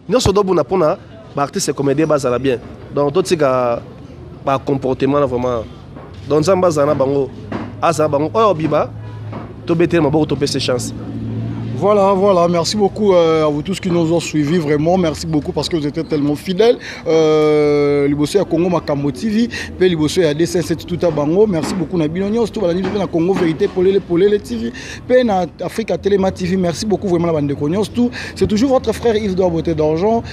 nyonso tobunda mpona baartiste comédien bazala bien. Donc totika bacomportement na vraiment. Donc Nzambe azala na bango, azala bango oyo obima, tobetele maboko, topesa chance. Voilà, merci beaucoup à vous tous qui nous ont suivis, vraiment, merci beaucoup parce que vous êtes tellement fidèles. Liboso ya Congo Makambo TV, pe Liboso ya D57 tout à bango, merci beaucoup na bino nyonso, tout balandi pe na Congo Vérité, Polele Polele TV, pe na Africa Telema TV, merci beaucoup vraiment na bande nyonso tout. C'est toujours votre frère Yves Doua Beauté d'Argent,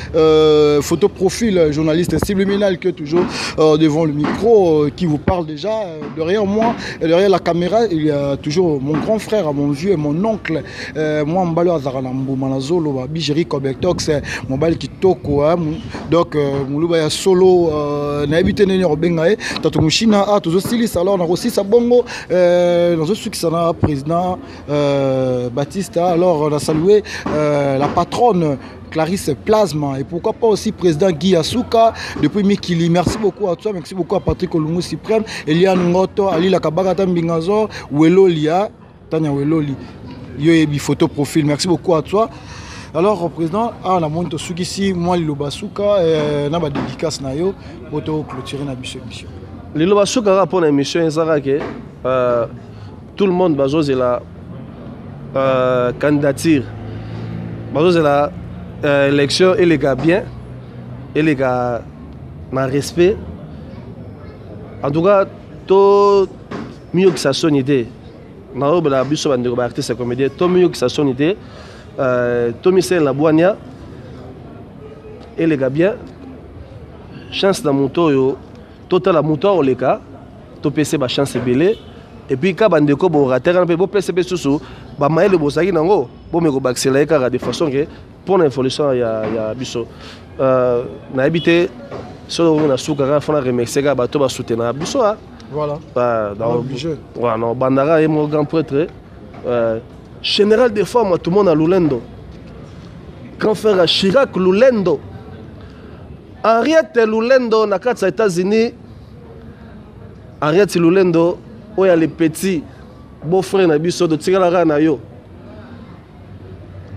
photo profil, journaliste subliminal que toujours devant le micro qui vous parle déjà. Derrière moi, derrière la caméra, il y a toujours mon grand frère, mon vieux, mon oncle, moi mbalo azalaka na mbuma na zoloba bijeri cobectox mobali kitoko, hein, donc moluba ya solo, nayebi te ndenge kobenga ye tato moshina. A tozosilisa, alors nakosilisa bongo, nazosukisa na président Baptiste. Alors na saluer la patronne Clarisse Plasma et pourquoi pas aussi président Guy Asuka depuis Mikili. Merci beaucoup à toi, merci beaucoup à Patrick Olungu Suprême, Eliane Ngoto, Ali Lakabakata Mbingazor, Welolia, Tania Weloli, yo yebi photo profil. Merci beaucoup à toi. Alors président, ah na monto sukisi moi liloba suka na ba dédicace na yo pour to clôturer na biso émission. Liloba suka kaka pour na émission ezaka ke tout le monde bazozela candidature. Bazozela élection eleka bien, eleka na respect. En tout cas, to miyokisa soni te. Naobela biso bandeko ba artiste comédien, to miyokisa soni te. To misalela bwania eleka bien. Chance na moto oyo totala moto akoleka, topesa ba chance ebele. Et puis ka bandeko bo rater mpe bopesa mpe susu ba mayele bozalaki nango, bomeko bakisela ye kaka de façon que pour l'évolution ya biso. Nayebi te soki okoki na suka kaka fona remercier kaka bato basoutenaka biso. Voilà. Donc, Obligé. Ouais, non, bandaka ye moko grand prêtre, général des femmes, tout le monde à Lulendo, grand frère à Chirac Lulendo, Henriette Lulendo na kati ya États-Unis. Henriette Lulendo oyo ya les petits beau frère na biso, totikalaka na yo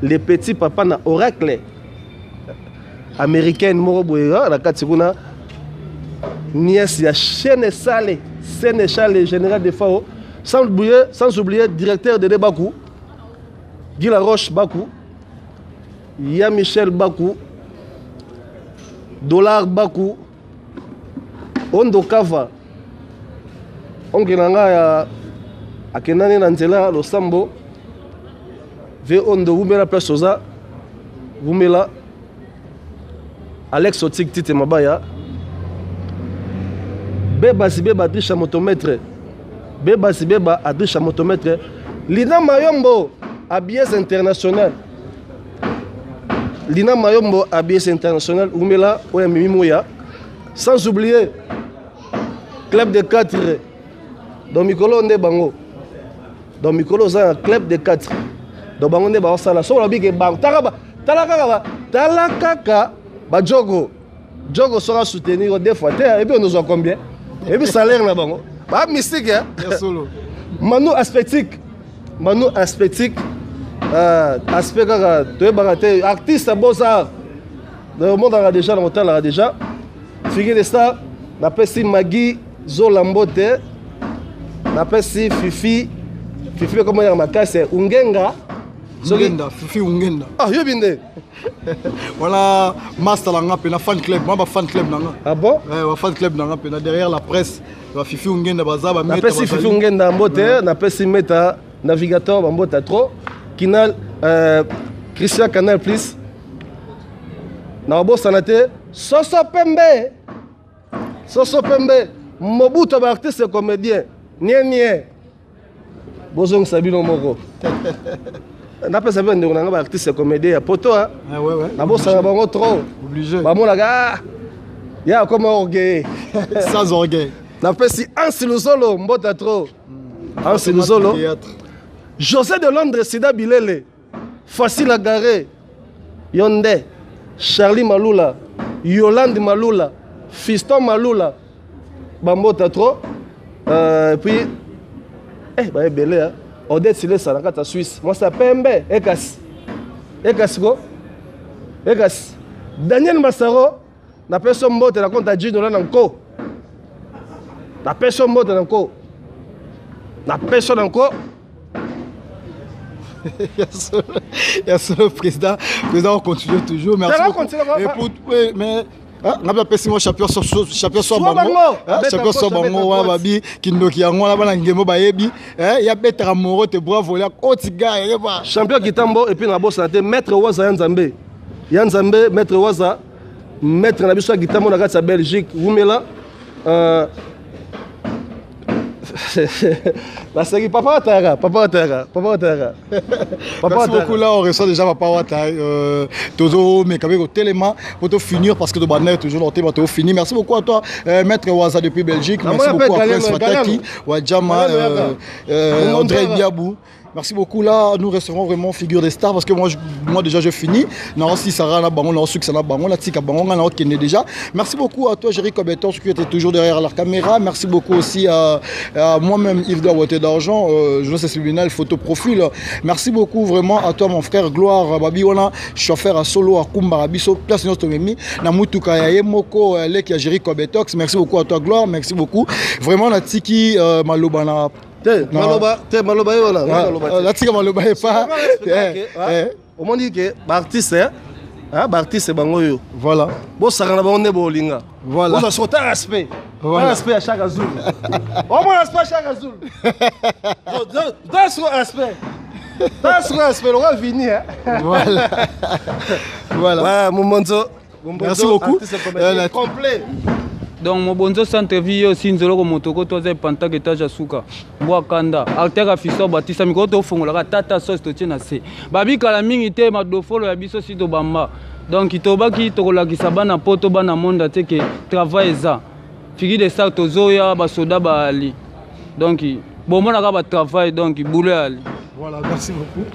les petits papa na Oracle américaine moko boye na kati kuna, nièce ya Chene Sale, Sénéchal général de FAO, sans oublier directeur de Bakou, Guy Laroche Bakou, Ya Michel Bakou, Dollar Bakou, Ondo Kava, oncle na nga ya akendani na nzela losambo ve Ondo, wumela place oza, wumela. Alex Otik Tite Mabaya, Beba Sibeba Adrisha Motomètre, Beba Sibeba Adrisha Motomètre, Lina Mayombo ABS International, Lina Mayombo ABS International, wumela oya Mimi Moya, sans oublier Club de 4. Donc mikolo nde bango, donc mikolo oza na Club de 4, donc bango nde baosala so balobi ke bango tala kaka, tala kaka bajogo jogo soki asoutenir deux fois te. Ebi onozwa combien? Ebi salaire na bango ba mystique. Solo. Manu aspectique, Manu aspectique, aspect kaka toyebaka te, artiste beaux-arts, donc omonaka déjà na kotalaka déjà figure de star. Napesi Magi Zola mbote, napesi Fifi, Fifi mpe kombo yaka makasi Ungenga. Ungenda, Fifi Ungenda. Ah, yobi nde. Voilà, master na nga mpe na fan club, mwa ba fan club na nga. Ah bon? Ba fan club na nga mpe na derrière la presse, ba Fifi Ungenda baza ba. Napesi Fifi Ungenda mbote, napesi Meta Navigateur bambote trop, Kinal, Christian Canal Plus, na babosana te Soso Pembe, Soso Pembe Mobutu, ba artiste comédien nie nie, bozongisa bino moko. Napesa mpe ndeko na nga ba artiste comédien ya poto, nabosana bango trop. Obligé. Bamonaka ya akoma orgueil. Sans orgueil. Napesi Ansi Luzolo mbota trop, Ansi Luzolo, José de Londres, Sida Bilele, Facile à garer, yo nde Charlie Malula, Yolande Malula, Fiston Malula, bambota trop. Puis baebele Odette Silesa na kati ya Suisse, mwasi ya pembe, ekasi ekasi ko ekasi. Daniel Masaro, napesi yo mbote na compte ya Jinola na nko, napesi yo mbote na nko, napesi yo na nko. Ya solo, président, président, on continue toujours. Merci beaucoup. Et pour, oui, mais nga mpe apesi ngo champion, champion so bango, champion so bango wana babi kindoki yango wana bana ngembo bayebi ya betaka moro te, bravo ya koti ga yeba. Champion Kitambo. Et puis nabosana te maître Waza ya Nzambe, ya Nzambe, maître Waza, maître na biso ya Kitambo na kati ya Belgique, wumela. Naseki papa Watayaka, papa Watayaka, papa Watayaka. Papa. Merci beaucoup. Là, on reçoit déjà papa Wata. Tozo mekabe telema pour te finir parce que de toujours dans tema fini. Merci beaucoup à toi, maître Waza depuis Belgique. Merci beaucoup à Prince Fataki, Wajama, André Biabou. Merci beaucoup. Là, nous resterons vraiment figure des stars parce que moi déjà, je finis. Non, si Sarah na bango, non, succès na bango, la tika bango, na okende déjà. Merci beaucoup à toi, Jerry Cobeton, qui était toujours derrière la caméra. Merci beaucoup aussi à moi-même, Yves Dawaté d'Argent, Jonas Subliminal, photo profil. Merci beaucoup vraiment à toi, mon frère Gloire, Babi Wana, chauffeur à solo à Kumba, Rabiso, place notre memi, na Mutuka ya Moko, leki ya Jerry Cobetox. Merci beaucoup à toi, Gloire. Merci beaucoup. Vraiment, la tiki, maloba na Te maloba te, maloba ye wana. Natika maloba epa. Omoni ke baartiste, baartiste bango oyo. Voilà. Bosaka na bango nde bolinga. Voilà. Bozwa soko ta respect. Voilà. Ta respect ya Chaka Zulu. Omona respect ya Chaka Zulu. Ta soko respect. Ta soko respect lokola Vini, hein. Voilà. Voilà. Ouais, Momonzo. Merci beaucoup. Complet. Donc mobonzo centre vie yo si nzoloko motoko to aza epantaka etage ya suka mbwa kanda artère afiso batisa mikolo tofongolaka tata sauce totie na se babikala mingi te madofolo ya biso si tobamba. Donc tobaki tokolakisa bana poto bana monde te ke travail eza figure de star tozoya basoda baali. Donc bomonaka ba travail donc boulot ali. Voilà, merci beaucoup.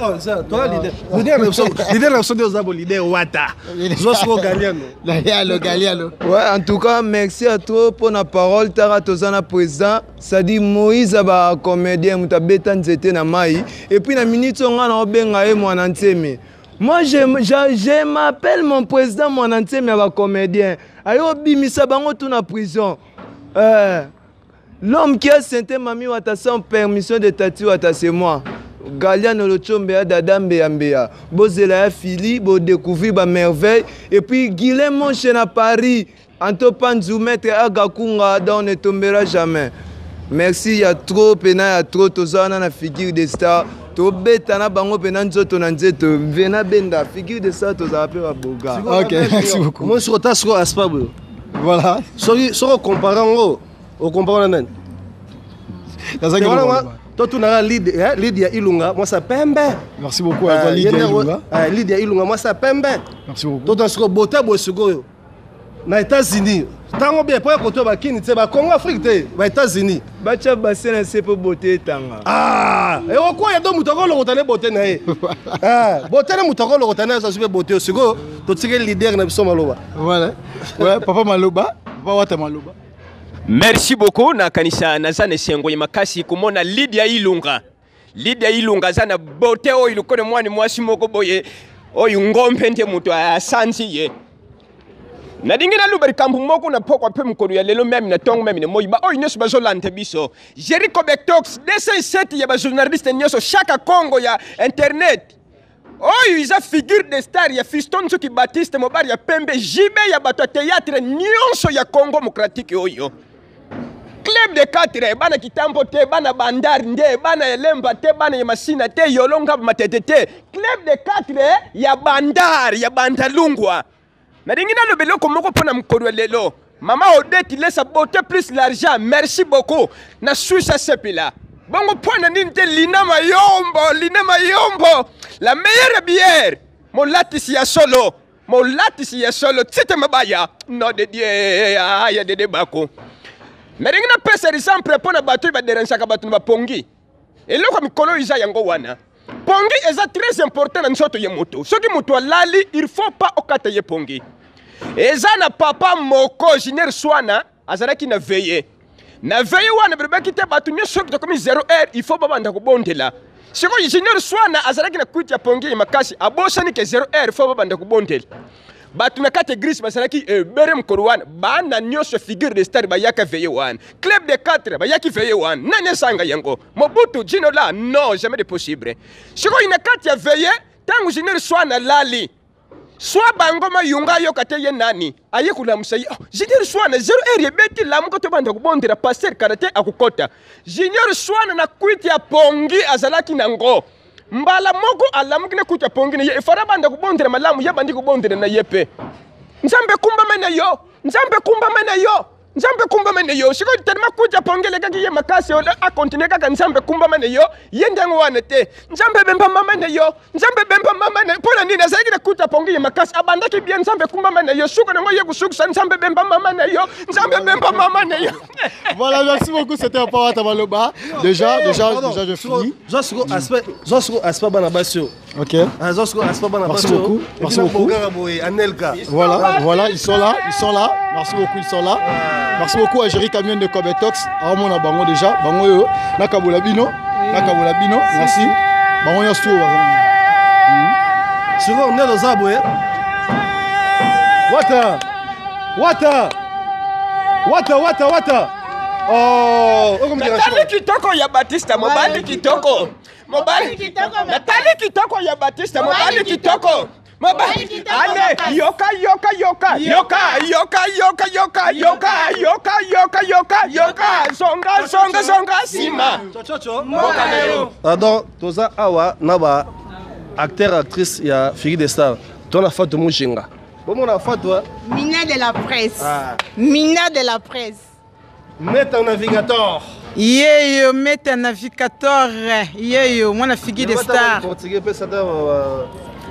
Oh, ça, toi, leader. Leader, leader, leader, leader, Wata. Zosco Galiano. Galiano, Galiano. Ouais, en tout cas, merci à toi pour la parole. Tara Tozana président. Ça dit Moïse ba comédien muta beta nzete na mai. Et puis na minute on a obenga ye mwana nteme. Moi je m'appelle mon président mwana nteme ba comédien. Ayo bimisa bango tout na prison. L'homme qui a seinté Mami Wata sans permission de Tati Wata, c'est moi. Galiano Lochombe ya Dada Mbeya Mbeya. Bozela ya Fili, bo découvrir ba merveille. Et puis Guilain Monche na Paris. Anto Panzu, maître Agakunga, on ne tombera jamais. Merci, il y a trop, pena, il y a trop, tozana na figure de star. Tobeta na bango pena nzoto na nzeto. Vena benda, figure de star, tozala pe ba boga. Ok, merci beaucoup. Moi, sur ta sur Aspa, Voilà. Soki, soki comparant ngo, o comparant na nani? Nazaki Voilà, loba. moi, toi, tu n'as lead, hein, Lydia Ilunga, moi ça pembe. Merci beaucoup, Lydia Ilunga. Lydia Ilunga, moi ça pembe. Merci beaucoup. Toi, tu as beauté, bosugo. Na États-Unis. Tango bien, pour côté ba kini, ba Congo Afrique te, ba États-Unis. Bacha bassin na se po beauté tanga. Ah, et au quoi ya do mutoko lo kotane beauté na ye. Ah, beauté na mutoko lo kotane ça super beauté siko, to tike leader na biso maloba. Voilà. Ouais, papa Maloba, papa Wata Maloba. Merci beaucoup na kanisa naza na esengo ya makasi komona Lydia Ilunga. Lydia Ilunga aza na beauté oyo lokolo mwana mwasi moko boye oyo ngombe nde moto asanzi ye. Nalingi naloba likambo moko na pokwa mpe mokolo ya lelo meme na ntongo meme na moi ba oyo nyonso bazolanda biso. Jericho Bectox 207 ya ba journaliste nyonso chaque Congo ya internet. Oyo eza figure de star ya Fiston Nzuki Baptiste mobali ya pembe JB ya bato ya théâtre nyonso ya Congo démocratique oyo. Club de 4, bana kitambo te, bana bandar nde, bana elemba te, bana ya masina te, yolonga matete te. Club de 4 ya bandar, ya bandalungwa. Nalingi naloba eloko moko mpona mokolo ya lelo. Mama Odette laisse beauté plus l'argent. Merci beaucoup. Na Suisse sepila. Bongo pona nini te Lina Mayombo, Lina Mayombo. La meilleure bière. Molatisi ya solo. Molatisi ya solo. Tite mabaya. Non de Dieu. Aya de debako. Nalingi napesa exemple mpona bato oyo baderangeaka bato na bapongi. Eloko mikolo oyo eza yango wana. Pongi eza très important na nzoto ya moto. Soki moto alali, il faut pas okata ye pongi. Eza na papa moko Junior Swana azalaki na veille. Na veille wana balobaki te bato nyonso soki tokomi 0 heure, il faut babanda kobondela. Sikoyo Junior Swana azalaki na kwiti ya pongi ya makasi, abosani ke 0 heure, il faut babanda kobondela. Bato na kati église bazalaki ebere mokolo wana, bana nyonso figure de star bayaka veille wana. Club de 4 bayaki veille wana. Nani esanga yango? Mobutu Gino la non, jamais de possible. Sikoyo na kati ya veille, tango Junior Swana lali, Swa bango mayunga yo kate ye nani? Aye kulamusa ye. Oh, Junior Swana 0 heure ebeti lamuka to banda kubondela pasteur karate akukota. Junior Swana na kwiti ya pongi azalaki nango. Mbala moko alamuki na kwiti ya pongi na ye. Efara banda kubondela malamu ye bandi kubondela na ye pe. Nzambe kumba mene yo. Nzambe kumba mene yo. Nzambe kumba mene yo. Siko tellement kwiti ya pongi lekaki ye makasi ola a continuer kaka nzambe kumba mene yo. Ye ndengo wana te. Nzambe bemba mama na yo. Nzambe bemba mama na pona nini azalaki na kuta pongi ye makasi abandaki bien nzambe kumba mama na yo. Suka nango ye kusukisa nzambe bemba mama na yo. Nzambe bemba mama na yo. Voilà, merci beaucoup, c'était un peu Wata Maloba. Déjà, déjà, déjà, je finis. Zwa siko aspect, zwa siko aspect bana basi oyo. Ok. Ah, zwa siko aspect bana Merci basi oyo. beaucoup. Et puis Merci na beaucoup. Bongara boye, Anelka. Voilà, voilà, ils sont là, ils sont là. Merci beaucoup, ils sont là. Merci beaucoup à Jerry Camion de Cobetox. Ah, mon bango déjà, bango yo, na Kabola Bino, na Kabola Bino. Merci. Bango yo stou. Souvent on est dans un boye. Wata. Wata. Wata, wata, wata. Oh, Natali kitoko ya Batista, mobali kitoko. Mobali Natali kitoko ya Batista, mobali kitoko. Mobali Ale, yoka yoka yoka yoka yoka yoka yoka yoka yoka yoka yoka yoka zonga zonga zonga sima. Mboka na yo. Pardon, toza awa na ba acteur actrice ya Figure de Star. Tona Fatou Mujinga. Bomona Fatou. Mina de la presse. Ah. Mina de la presse. Maître navigateur. Yeyo maître navigateur. Yeyo mwana figure de star. Portugais pesa ata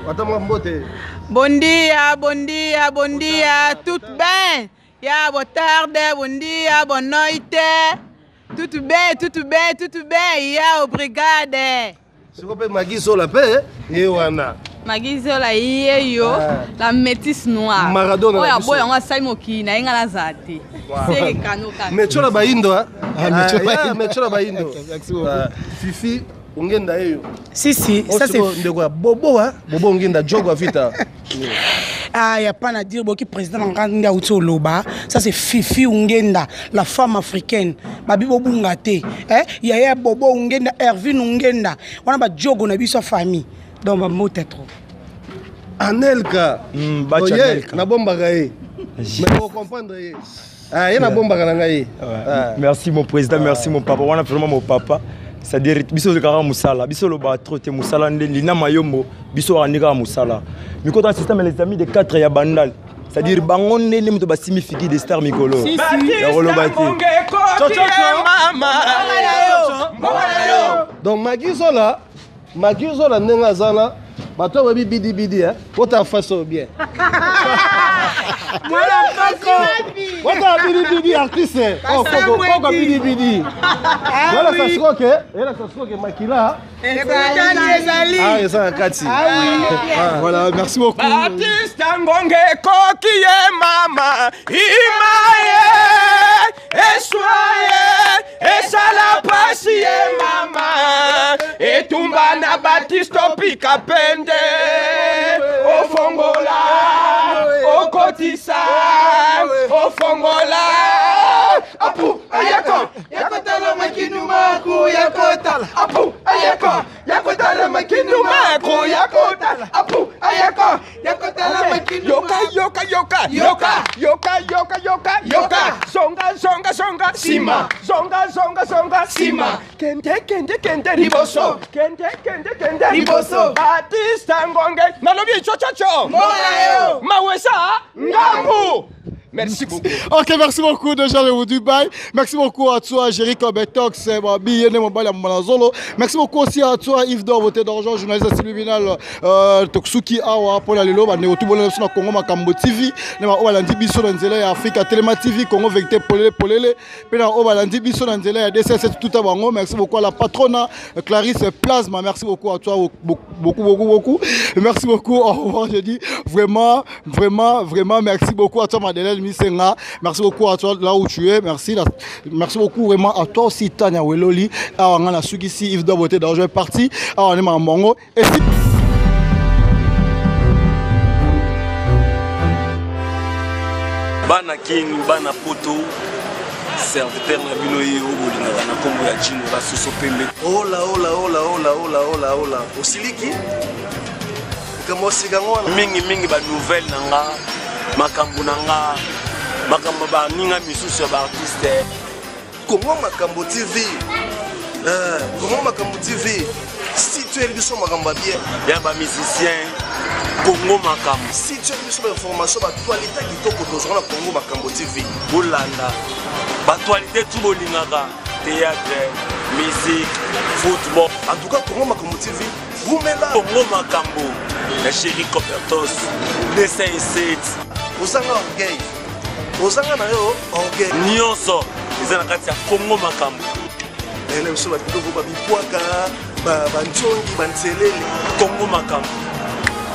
ata mwa mbote. Bom dia, bom dia, bom dia. Tudo bem? Ya, boa tarde, bom dia, boa noite. Tudo bem, tudo bem, tudo bem. Ya, obrigada. Siko mpe Magi Zola mpe ye wana. Magi Zola ye yo ah. la métisse noire. Maradona oyo aboya yango asali mokili na ye nga nazala te. Seke kano kaka. Mechola bayindo ah. ah Mechola bayindo. Ah, Fifi ongenda yeyo. Si si, ça c'est ndeko ya Bobo hein. Bobo ongenda jogo vita. Ah, y a pas à dire boki président nga nde auti oloba. Ça c'est Fifi Ungenda, la femme africaine. Babi bobunga te. Eh, yaya Bobo Ungenda, Ervin Ungenda. Wana ba jogo na biso famille. Donc ba mbote trop. Anelka. Bacha Anelka. Nabombaka ye. Mais faut comprendre ye. Ah, ye nabombaka na ngai ye. Ah. Merci mon président, merci mon papa. Wana vraiment mon papa. C'est-à-dire biso kaka musala, biso loba trop te musala nde lina mayombo, biso kaka kaka musala. Mikota système les amis de 4 ya bandal. C'est-à-dire bango nde nde moto basimi figi de star mikolo. Ya koloba te. Donc Maggie Zola, Maggie Zola ndenge aza na bato oyo bayebi bidi bidi hein, ota face oyo bien. Ota bidi bidi artiste. Oh koko koko bidi bidi. Voilà ça se ke, voilà ça se ke makila. Ezali. Ah eza na kati. Ah oui. Ah. Voilà, merci beaucoup. Batista ngonge koki ye mama imaye eswaye esala pasi ye mama etumba na Batista pika pende ofongola okotisa ofongola apu ayako yakotala makinumaku yakotala apu ayako yakotala makinumaku yakotala apu ayako yakotala makinumaku yoka yoka yoka yoka yoka yoka yoka zonga zonga zonga sima zonga zonga zonga sima kende kende kende liboso kende kende kende liboso Batista ngonge nalobi chochocho mawesa ngambu. Merci beaucoup. Ok, merci beaucoup déjà de Dubaï. Merci beaucoup à toi, Jerry Kobetox, Manazolo. Merci beaucoup aussi à toi, Yves Dor, beauté d'argent, journaliste subliminal, Toksuki Awa, Paul Alelo, Bande, tout le monde Congo, Makambo TV, Nema Obalandi Biso, Nzela, ya Africa, Telema TV, Congo, Vérité, Polele, Polele, Pena Obalandi Biso, Nzela, ya DCS, tout à Bango. Merci beaucoup à la patronne, Clarisse Plasma. Merci beaucoup à toi, beaucoup, beaucoup, beaucoup. Merci beaucoup. Au revoir, je dis vraiment, vraiment, vraiment, merci beaucoup à toi, Madeleine Misenga. Merci beaucoup à toi là où tu es. Merci. Merci beaucoup vraiment à toi aussi, Tania Weloli. Alors, on a ici, Yves Doboté, dans je parti. Alors, on est Mamango. Et si... Bana King, Bana Poto, serviteur na bino ye oyo bolingaka na nkombo ya Jino Basuso Pembe. Hola, hola, hola, hola, hola, hola, hola. Osiliki? Likambo osika yango wana. Mingi mingi ba nouvelle na nga, makambo na nga, makambo baninga misusu ya ba artiste. Congo Makambo TV. Congo Makambo TV. Si tu es biso makambo bien. Ya ba musicien Congo Makambo. Si tu es biso ba information ba actualité kitoko tozwa na Congo Makambo TV. Bolanda ba actualité tout bolingaka, théâtre, musique, football. En tout cas Congo Makambo TV, Wumela. Congo Makambo. La chérie Copertos, 207. Ozanga orgueil. Ozanga na yo orgueil. Nyonso eza na kati ya Congo Makambo. Nayela biso ba biloko ba bipwaka, ba nzongi, ba nzelele. Congo Makambo.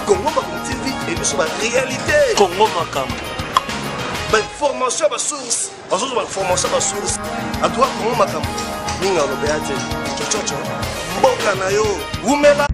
Congo Makambo TV et biso ba réalité. Congo Makambo. Ba information ba source. Ba source ba information ba source. En tout cas Congo Makambo. Minga lobea te. Chochocho. Mboka na yo. Wumela.